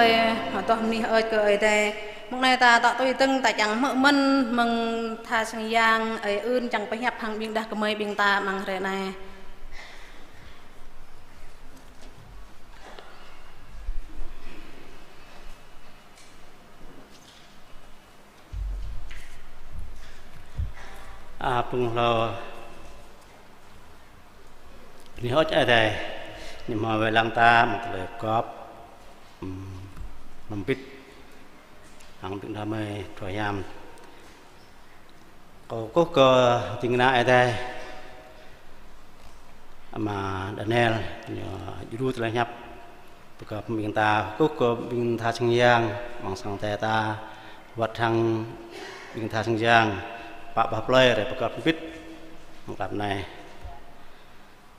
Ơi, mă tŏh mơnuih ơi kơ Ơi Adai. Mơ̆ng anai ta tŏ tui dơ̆ng ta čang hmư̆ mơ̆n mơ̆ng tha sang yang Ơi Ưn čang pơhiăp hăng ƀing đah kơmơi ƀing ta amăng hrơi anai. A, pơ̆ng hlâo. Bơni hơơč Ơi Adai, ñu hmâo wai lăng ta, mơ̆ng tơlơi gŏp, ừm, hrŏm hơbĭt, hăng ƀing đah kơmơi, tơlơi hiam. Kâo kơkuh kơ ding kơna Ơi Adai, ama Daniel, ñu djru tơlơi hiăp, pơgop ƀing ta, kơkuh kơ ƀing tha sang yang, amăng sang Ơi Adai ta, wơ̆t hăng ƀing tha sang yang, pă bah plơi rai pơgop hơbĭt, mơ̆ng klăm anai.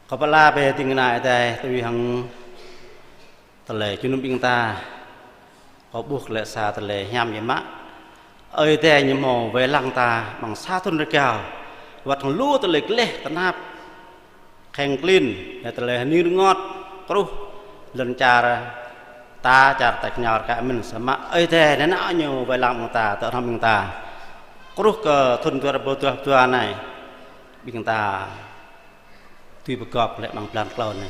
Kâo pơala bĕ ding kơna Ơi Adai, tui hăng tơlơi jơnum ƀing ta, kâo ƀuh lĕ sa tơlơi hiam biă mă. Ơi Adai ñu hmâo wai lăng ta amăng sa thŭn rơgao, wơ̆t hăng lu tơlơi gleh tơnap, kheng klin, lĕ tơlơi hơning rơngot, kruh, lŏn čar ta, čar tač kơnao rơkơi mơ̆n, samơ̆ Ơi Adai nanao ñu wai lăng ƀing ta, tơhrŏm ƀing ta. Kruh kơ thŭn dua rơbâo dua pluh dua anai, ƀing ta tui pơgop lĕ amăng blan klâo anai.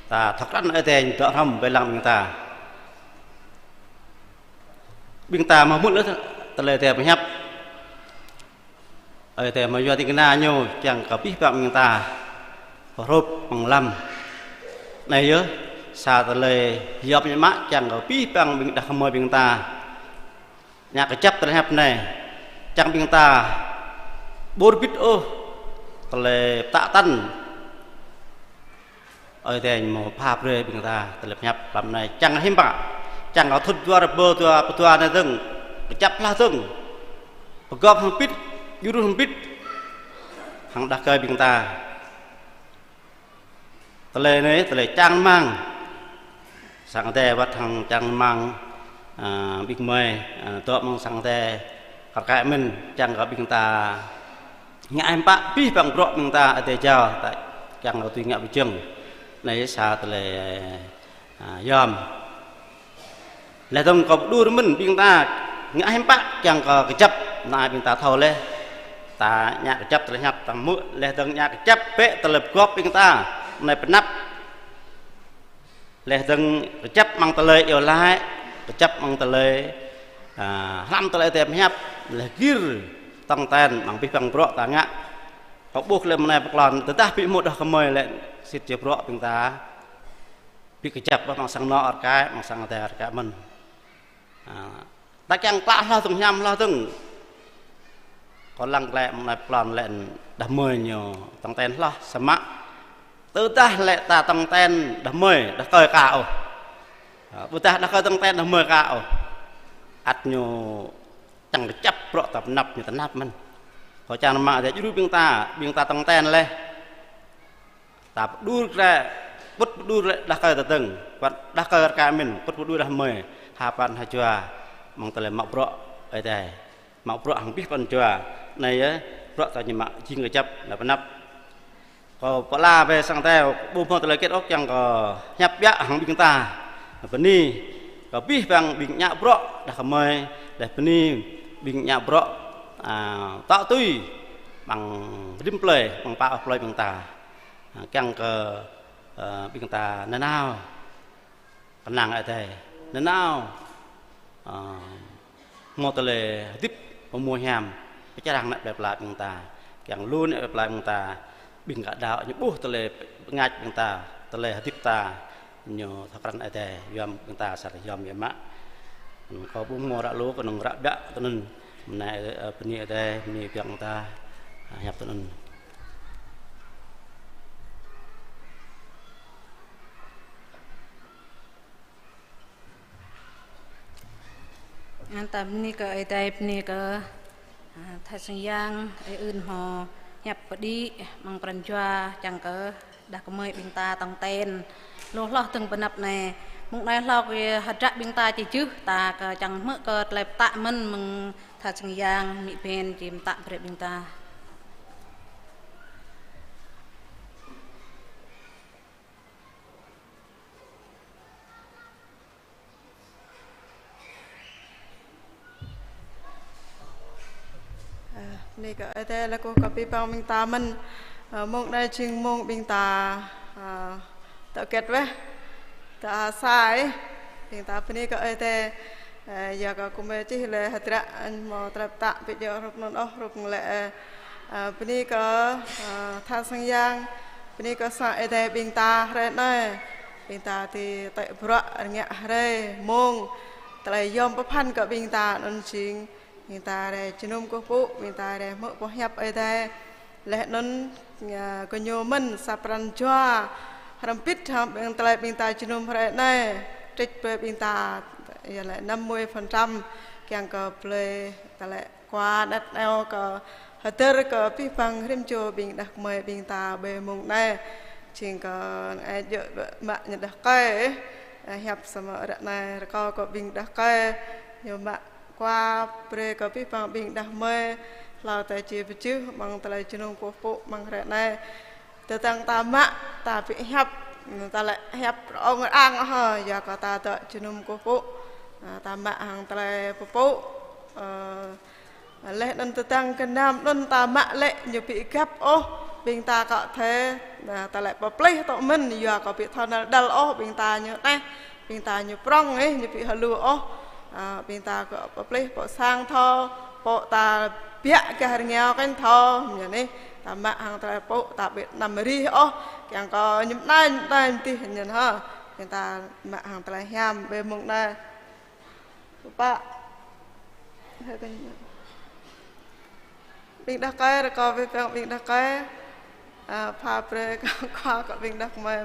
Ta thâo krăn Ơi Adai ñu tơhrŏm wai lăng ƀing ta. Ƀing ta hmâo hmư̆ lĕ tơlơi Ơi Adai pơhiăp. Ơi Adai hmâo yua ding kơna ñu čang kơ abih bang ƀing ta hrŏm amăng lăm. Anai yơh, sa tơlơi hiam biă mă čang kơ abih bang ƀing đah kơmơi ƀing ta ngă kơjăp tơlơi hiăp anai. Čang ƀing ta ƀu rơbit ôh tơlơi pơtă tăn. Ơi Adai ñu hmâo pha brơi ƀing ta tơlơi pơhiăp lăm anai čang hiư̆m pă, čang kơ thŭn dua rơbâo dua pluh dua anai dơ̆ng, kơjăp hloh dơ̆ng, pơgop hơbĭt, djru hơbĭt hăng đah kơmơi ƀing ta. Tơlơi anai, tơlơi čang rơmang sang Ơi Adai wơ̆t hăng čang rơmang, a, ƀing gơmơi, a, dŏ amăng sang Ơi Adai rơkơi mơ̆n, čang kơ ƀing ta ngă hiư̆m pă abih bang bruă ƀing ta Ơi Adai jao, ta čang kơ tui ngă pơjing. Anai sa tơlơi, a, yom. Laih dơ̆ng kâo pơđur mơ̆n ƀing ta ngă hiư̆m pă čang kơ kơjăp, anai ƀing ta thâo laih. Ta ngă kơjăp tơlơi hiăp ta hmư̆, laih dơ̆ng ngă kơjăp bĕ tơlơi pơgop ƀing ta, anai pơanăp. Laih dơ̆ng kơjăp amăng tơlơi iâu laĭ, kơjăp amăng tơlơi, a, hlăm tơlơi Ơi Adai pơhiăp, laih gir tong ten amăng abih bang bruă ta ngă. Kâo ƀuh lĕ mơ̆ng anai pơklŏn, tơdah ƀu hmâo đah kơmơi lĕ sĭt jĕ bruă ƀing ta ƀu kơjăp ôh amăng sang anŏ rơkơi, amăng sang Ơi Adai rơkơi mơ̆n. A, ta kiăng klă hloh dơ̆ng, hiam hloh dơ̆ng. Kâo lăng glaĭ mơ̆ng anai pơklŏn lĕ đah kơmơi ñu tong ten hloh, samơ̆ tơdah lĕ ta tong ten đah kơmơi, đah kơmơi aka ôh. A, ƀôdah đah kơmơi tong ten đah kơmơi aka ôh, ăt ñu čang kơjăp bruă ta pơanăp ñu tơnap mơ̆n. Kâo čang rơmang Ơi Adai djru ƀing ta, ƀing ta tong ten laih. Ta pơđur glaĭ, pŭt pơđur glaĭ đah kơmơi ta dơ̆ng, wơ̆t đah kơmơi rơkơi mơ̆n, pŭt pơđur đah kơmơi, ha pran ha jua, amăng tơlơi mă bruă Ơi Adai, mă bruă hăng abih pran jua. Anai yơh, bruă ta ñu mă jing kơjăp, anai pơanăp. Kâo pơala bĕ sang Ơi Adai, ƀu hmâo tơlơi hơget ôh kiăng kơ hiăp biă hăng ƀing ta. Bơni kơ abih bang ƀing ngă bruă đah kơmơi, laih bơni ƀing ngă bruă, a, tŏ tui amăng rĭm plơi, amăng pă plơi ƀing ta. A, kiăng kơ, ơ, ƀing ta nanao kơnang Ơi Adai, nanao, ơ, hmâo tơlơi hơdip pơmua hiam, pơčrang ană plơi pla ƀing ta, kiăng lu ană plơi pla ƀing ta, ƀing gah đaŏ ñu ƀuh tơlơi pơngač ƀing ta, tơlơi hơdip ta, ñu thâo krăn Ơi Adai, yom ƀing ta sa yom yơh mă. Kâo ƀu hmâo ră lu, kâo nŏng ră biă tui anŭn. Mơ̆ng anai, ơ, bơni Ơi Adai, bơni biă ƀing ta, a, hiăp tui anŭn. Anŭn ta bơni kơ Ơi Adai, bơni kơ, a, tha sang yang, Ơi Ưn hmâo hiăp pơđĭ amăng pran jua, čang kơ đah kơmơi ƀing ta tong ten. Lu hloh dơ̆ng pơanăp anai. Mơ̆ng anai hloh kơ hơdră ƀing ta či jưh, ta kơ čang hmư̆ kơ tơlơi pơtă mơ̆n mơ̆ng tha sang yang, amĭ Ben či pơtă brơi ƀing ta. Bơni kơ Ơi Adai, laih kơ abih bang ƀing ta mơ̆n. Ơ, mông anai jing mông ƀing ta, ơ, tơ kĕt weh, tơ asai. Ƀing ta bơni kơ Ơi Adai, ơ, yua kơ kơmơi čih lĕ hơdră, hmâo tơlơi pơtă ƀu djơ̆ hrup anŭn ôh, hrup lĕ, ơ, bơni kơ, ơ, tha sang yang, bơni kơ sang Ơi Adai ƀing ta hrơi anai. Ƀing ta tơlơi bruă rơngiă hrơi, mông, tơlơi yom pơphan kơ ƀing ta anŭn jing ƀing ta rai jơnum kơkuh pơpŭ, ƀing ta rai hmư̆ boh hiăp Ơi Adai. Laih anŭn, ơ, kơ ñu mơ̆n sa pran jua hrŏm hơbĭt hăng ƀing tơlơi ƀing ta jơnum hrơi anai. Trích brơi ƀing ta, yua lĕ năm mươi phần trăm, kiăng kơ blơi tơlơi kua anet aneo kơ hơdơr kơ abih bang rĭm čô ƀing đah kơmơi ƀing ta ƀơi mông anai. Jing kơ ngai djơ̆ mă ñu đah kơi, ơ, hiăp samơ̆ ră anai rơkâo kơ ƀing đah kơi, ñu mă kua brơi kơ abih bang ƀing đah kơmơi, hlâo ta či pơjưh amăng tơlơi jơnum kơkuh pơpŭ amăng hrơi anai. Tơdang ta mă, ta ƀu hiăp, ta lĕ hiăp rơ̆ng răng hă, yua kơ ta dŏ jơnum kơkuh pơpŭ, ơ, ta mă hăng tơlơi pơpŭ, ơ, laih anŭn tơdang gơnam anŭn ta mă lĕ ñu ƀu găp ôh, ƀing ta kơ thê, ơ, ta lĕ pơplih tŏ mơ̆n, yua kơ ƀu thâo năl đăl ôh, ƀing ta ñu neh, ƀing ta ñu prŏng ih, ñu ƀu hơlu ôh. Ơ, ƀing ta kơ pơplih pơ sang thâo, pơ ta biă gah rơngiao kơnh thâo, ñu neh, ta mă hăng tơlơi pơpŭ, ta ƀu năm rih ôh, kiăng kơ ñu mơnai, mơnai mơdih ñu hă, ƀing ta mă hăng tơlơi hiam ƀơi mông anai. Pơpă. Hơi kơ ñu. Ƀing đah kơi, rơkâo abih bang ƀing đah kơi. Ơ, pha brơi kơ khua kơ ƀing đah kơmơi.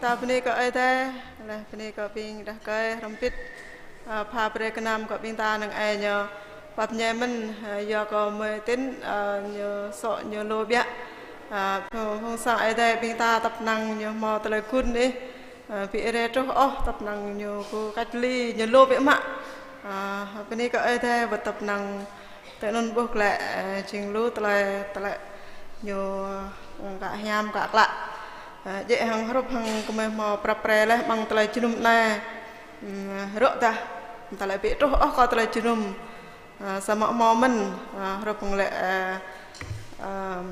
Ta bơni kơ Ơi Adai, laih bơni kơ ƀing đah rơkơi hrŏm hơbĭt, ơ, pha brơi gơnam kơ ƀing ta năng ai ñu pap ñai mơ̆n, ơ, yua kơ mơi tin, ơ, ñu sŏ ñu lu biă. Ơ, phung, phung sang Ơi Adai ƀing ta tơpă năng ñu hmâo tơlơi gun ih, ơ, ƀu rai truh ôh, tơpă năng ñu kơ cách ly ñu lu biă mă. Ơ, bơni kơ Ơi Adai wơ̆t tơpă năng tơl anŭn ƀuh glaĭ, ơ, jing lu tơlơi, tơlơi ñu, ơ, ka hiam ka klă. Ơ, jĕ hăng hrup hăng kơmơi hmâo prăp pre laih amăng tơlơi jơnum anai. Ưm, rŏ dah, tơlơi ƀu truh ôh kơ tơlơi jơnum. Ơ, samơ̆ hmâo mơ̆n, ơ, hrup hăng lĕ, ơ, ơ,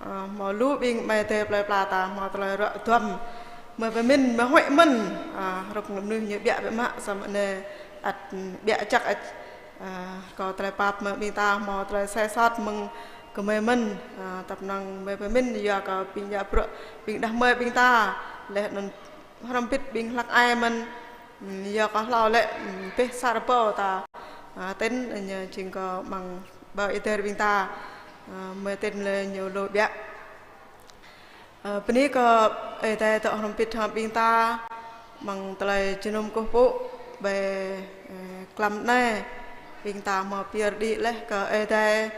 ơ, hmâo lu ƀing amai adơi plơi pla ta hmâo tơlơi rŏ duăm. Mơi pơmĭn, mơi huĭ mơ̆n, ơ, hrup hăng mơnuih ñu biă biă mă, samơ̆ anai ăt biă čăk ăt. Ơ, kơ tơlơi pap mơi ƀing ta hmâo tơlơi sai sót mơ̆ng kơmơi mơ̆n, ơ, tơpă năng mơi pơmĭn yua kơ ƀing djă bruă, ƀing đah mơi ƀing ta, laih anŭn hrŏm hơbĭt ƀing hlăk ai mơ̆n, ưm, yua kơ hlâo lĕ, ưm, pĕh sa rơbâo ta, ơ, tin, ơ, ñu jing kơ amăng ƀơi Ơi Adai ƀing ta, ơ, mơi tin lĕ ñu lu biă. Ơ, bơni kơ Ơi Adai dŏ hrŏm hơbĭt hăng ƀing ta, amăng tơlơi jơnum kơkuh pơpŭ ƀơi, ơ, mlam anai, ƀing ta hmâo pơyơr đĭ laih kơ Ơi Adai,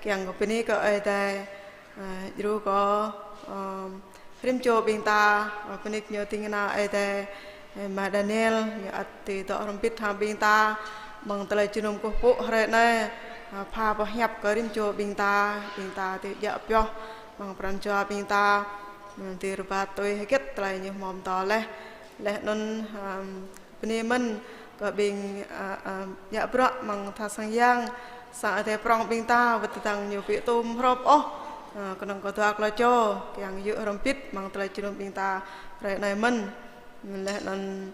kiăng kơ bơni kơ Ơi Adai, ơ, djru kơ, ơ, rĭm čô ƀing ta, ơ, bơni kơ ñu ding kơna Ơi Adai, ơ, ama Daniel, ñu ăt dưi dŏ hrŏm hơbĭt hăng ƀing ta, amăng tơlơi jơnum kơkuh pơpŭ hrơi anai, ơ, pha pơhiăp kơ rĭm čô ƀing ta, ƀing ta dưi djă pioh, amăng pran jua ƀing ta, ơ, dưi rơbat tui hơget tơlơi ñu hmâo pơtô laih, laih anŭn, ơ, bơni mơ̆n kơ ƀing, ơ, ơ, djă bruă amăng tha sang yang, sang Ơi Adai prŏng ƀing ta, wơ̆t tơdang ñu ƀu tŭm hrŏp ôh, ơ, kơnơ̆ng kơ dua klâo čô, kiăng yua hrŏm hơbĭt amăng tơlơi jơnum ƀing ta hrơi anai mơ̆n. Laih anŭn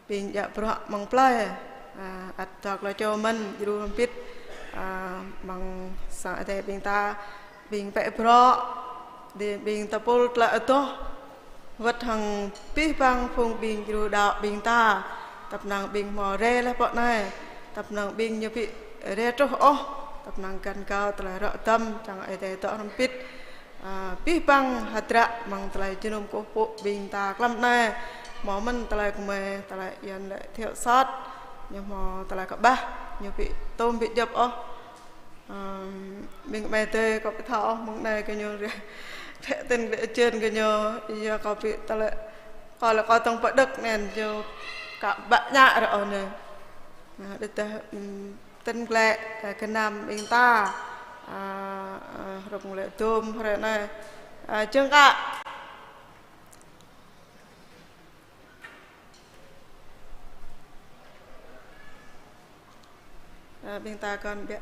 ƀing djă bruă amăng plơi, ơ, ăt dua klâo čô mơ̆n, djru hrŏm hơbĭt, ơ, amăng sang Ơi Adai ƀing ta, ƀing pĕ bruă, đĭ ƀing tơpul tơlơi adoh, wơ̆t hăng abih bang phung ƀing djru đaŏ ƀing ta, tơpă năng ƀing hmâo rai laih pơ anai, tơpă năng ƀing ñu ƀu rai truh ôh, tơpă năng găn gao tơlơi rŏ duăm, čang Ơi Adai dŏ hrŏm hơbĭt, ơ, abih bang hơdră amăng tơlơi jơnum kơkuh pơpŭ ƀing ta mlam anai, hmâo mơ̆n tơlơi kơmơi, tơlơi Yuan lĕ thiếu sót, ñu hmâo tơlơi kơƀah, ñu ƀu tŭm ƀu djŏp ôh. Ơ, ƀing amai adơi kâo ƀu thâo ôh, mơ̆ng anai kơ ñu rai, rai tin rai jên kơ ñu, yua kâo ƀu tơlơi, kâo lĕ kâo tơ̆ng pơđơ̆k anŭn yơh, kâo ƀu ñă ră ôh anai. Ơ, đĭ tơ̆, ưm, tin glaĭ, ơ, gơnam ƀing ta, ơ, ơ, hrup lĕ dôm hrơi anai. Ơ, jơ̆ng kâo. Ơ, ƀing ta kơn biă.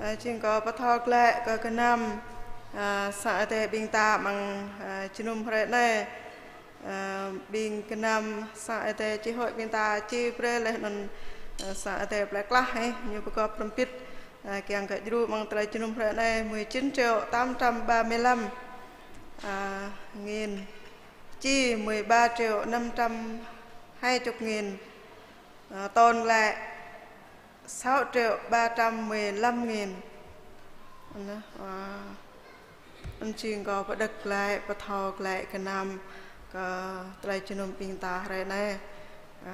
Ơ, jing kâo pơthâo glaĭ kơ gơnam, ơ, sang Ơi Adai ƀing ta amăng, ơ, jơnum hrơi anai. Ơ, ƀing gơnam sang Ơi Adai čih huĭ ƀing ta či brơi laih anŭn, ơ, sang Ơi Adai plơi Klah hĕ, ñu pơgop hrŏm hơbĭt, ơ, kiăng kơ djru amăng tơlơi jơnum hrơi anai mười chín triệu tám trăm ba mươi lăm, ơ, nghìn. Či mười ba triệu năm trăm hai chục nghìn, ơ, tơl glaĭ sáu triệu ba trăm mười lăm nghìn. Anŭn, ơ, anŭn jing kâo pơđơ̆k glaĭ, pơthâo glaĭ gơnam kơ tơlơi jơnum ƀing ta hrơi anai. Ơ,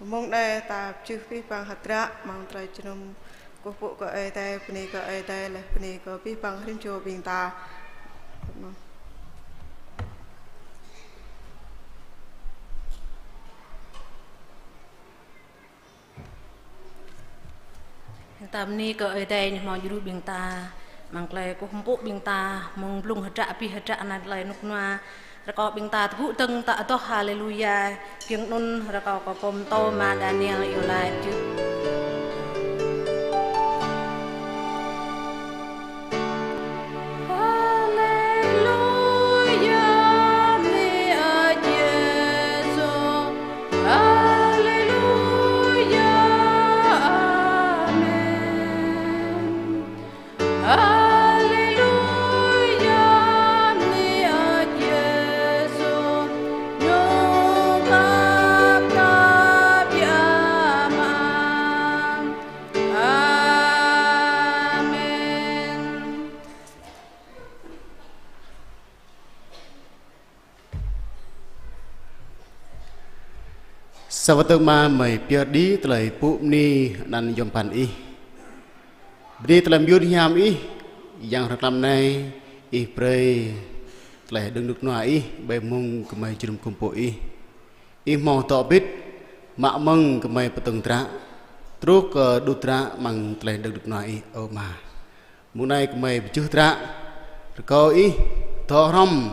mơ̆ng anai ta pơjưh abih bang hơdră amăng tơlơi jơnum kơkuh pơpŭ kơ Ơi Adai, bơni kơ Ơi Adai laih bơni kơ abih bang rĭm čô ƀing ta. Ta bơni kơ Ơi Adai ñu hmâo djru ƀing ta, amăng tơlơi kơkuh pơpŭ ƀing ta, mơ̆ng blung hơdră abih hơdră anai tơlơi rơnŭk rơnua. Rơkâo ƀing ta tơgŭ dơ̆ng ta adoh haleluya, kiăng anŭn rơkâo kơ pô pơtô ama Daniel iâu laĭ čư̆. Haleluya, bơni Ơi Yêsu. Aleluya, bơni hơơč Yêsu, ñu pap ta biă mă. Amen. Sa wơ̆t dơ̆ng mơ̆ gơmơi pơyơr đĭ tơlơi pŭ bơni anăn yôm phăn Ih. Bơni tơlơi mơyun hiam Ih, Yang hrŏm tlam anai, Ih brơi tơlơi đơ̆ng rơnŭk rơnua Ih, ƀơi mông gơmơi jơnum gum pơpŭ Ih. Ih hmâo dŏ bĭt, mă mơ̆ng gơmơi pơtơ̆ng dră, truh kơ đŭt dră amăng tơlơi đơ̆ng rơnŭk rơnua Ih, ơ Ama. Mông anai gơmơi pơjưh dră, rơkâo Ih dŏ hrŏm,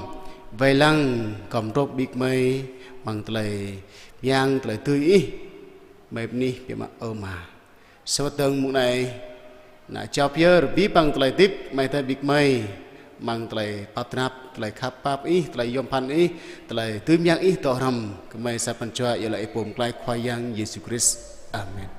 wai lăng gom drôp ƀing gơmơi amăng tơlơi mơyang tơlơi dưi Ih, gơmơi bơni biă mă ơ Ama. Sa wơ̆t dơ̆ng mông anai, ană jao pơyơr abih bang tơlơi hơdip amai adơi ƀing gơmơi, amăng tơlơi pap drap, tơlơi khăp pap Ih, tơlơi yôm phăn Ih, tơlơi dưi mơyang Ih dŏ hrŏm, gơmơi sa pran jua iâu laĭ pô pơklaih Khua Yang Yêsu Krist. Amen.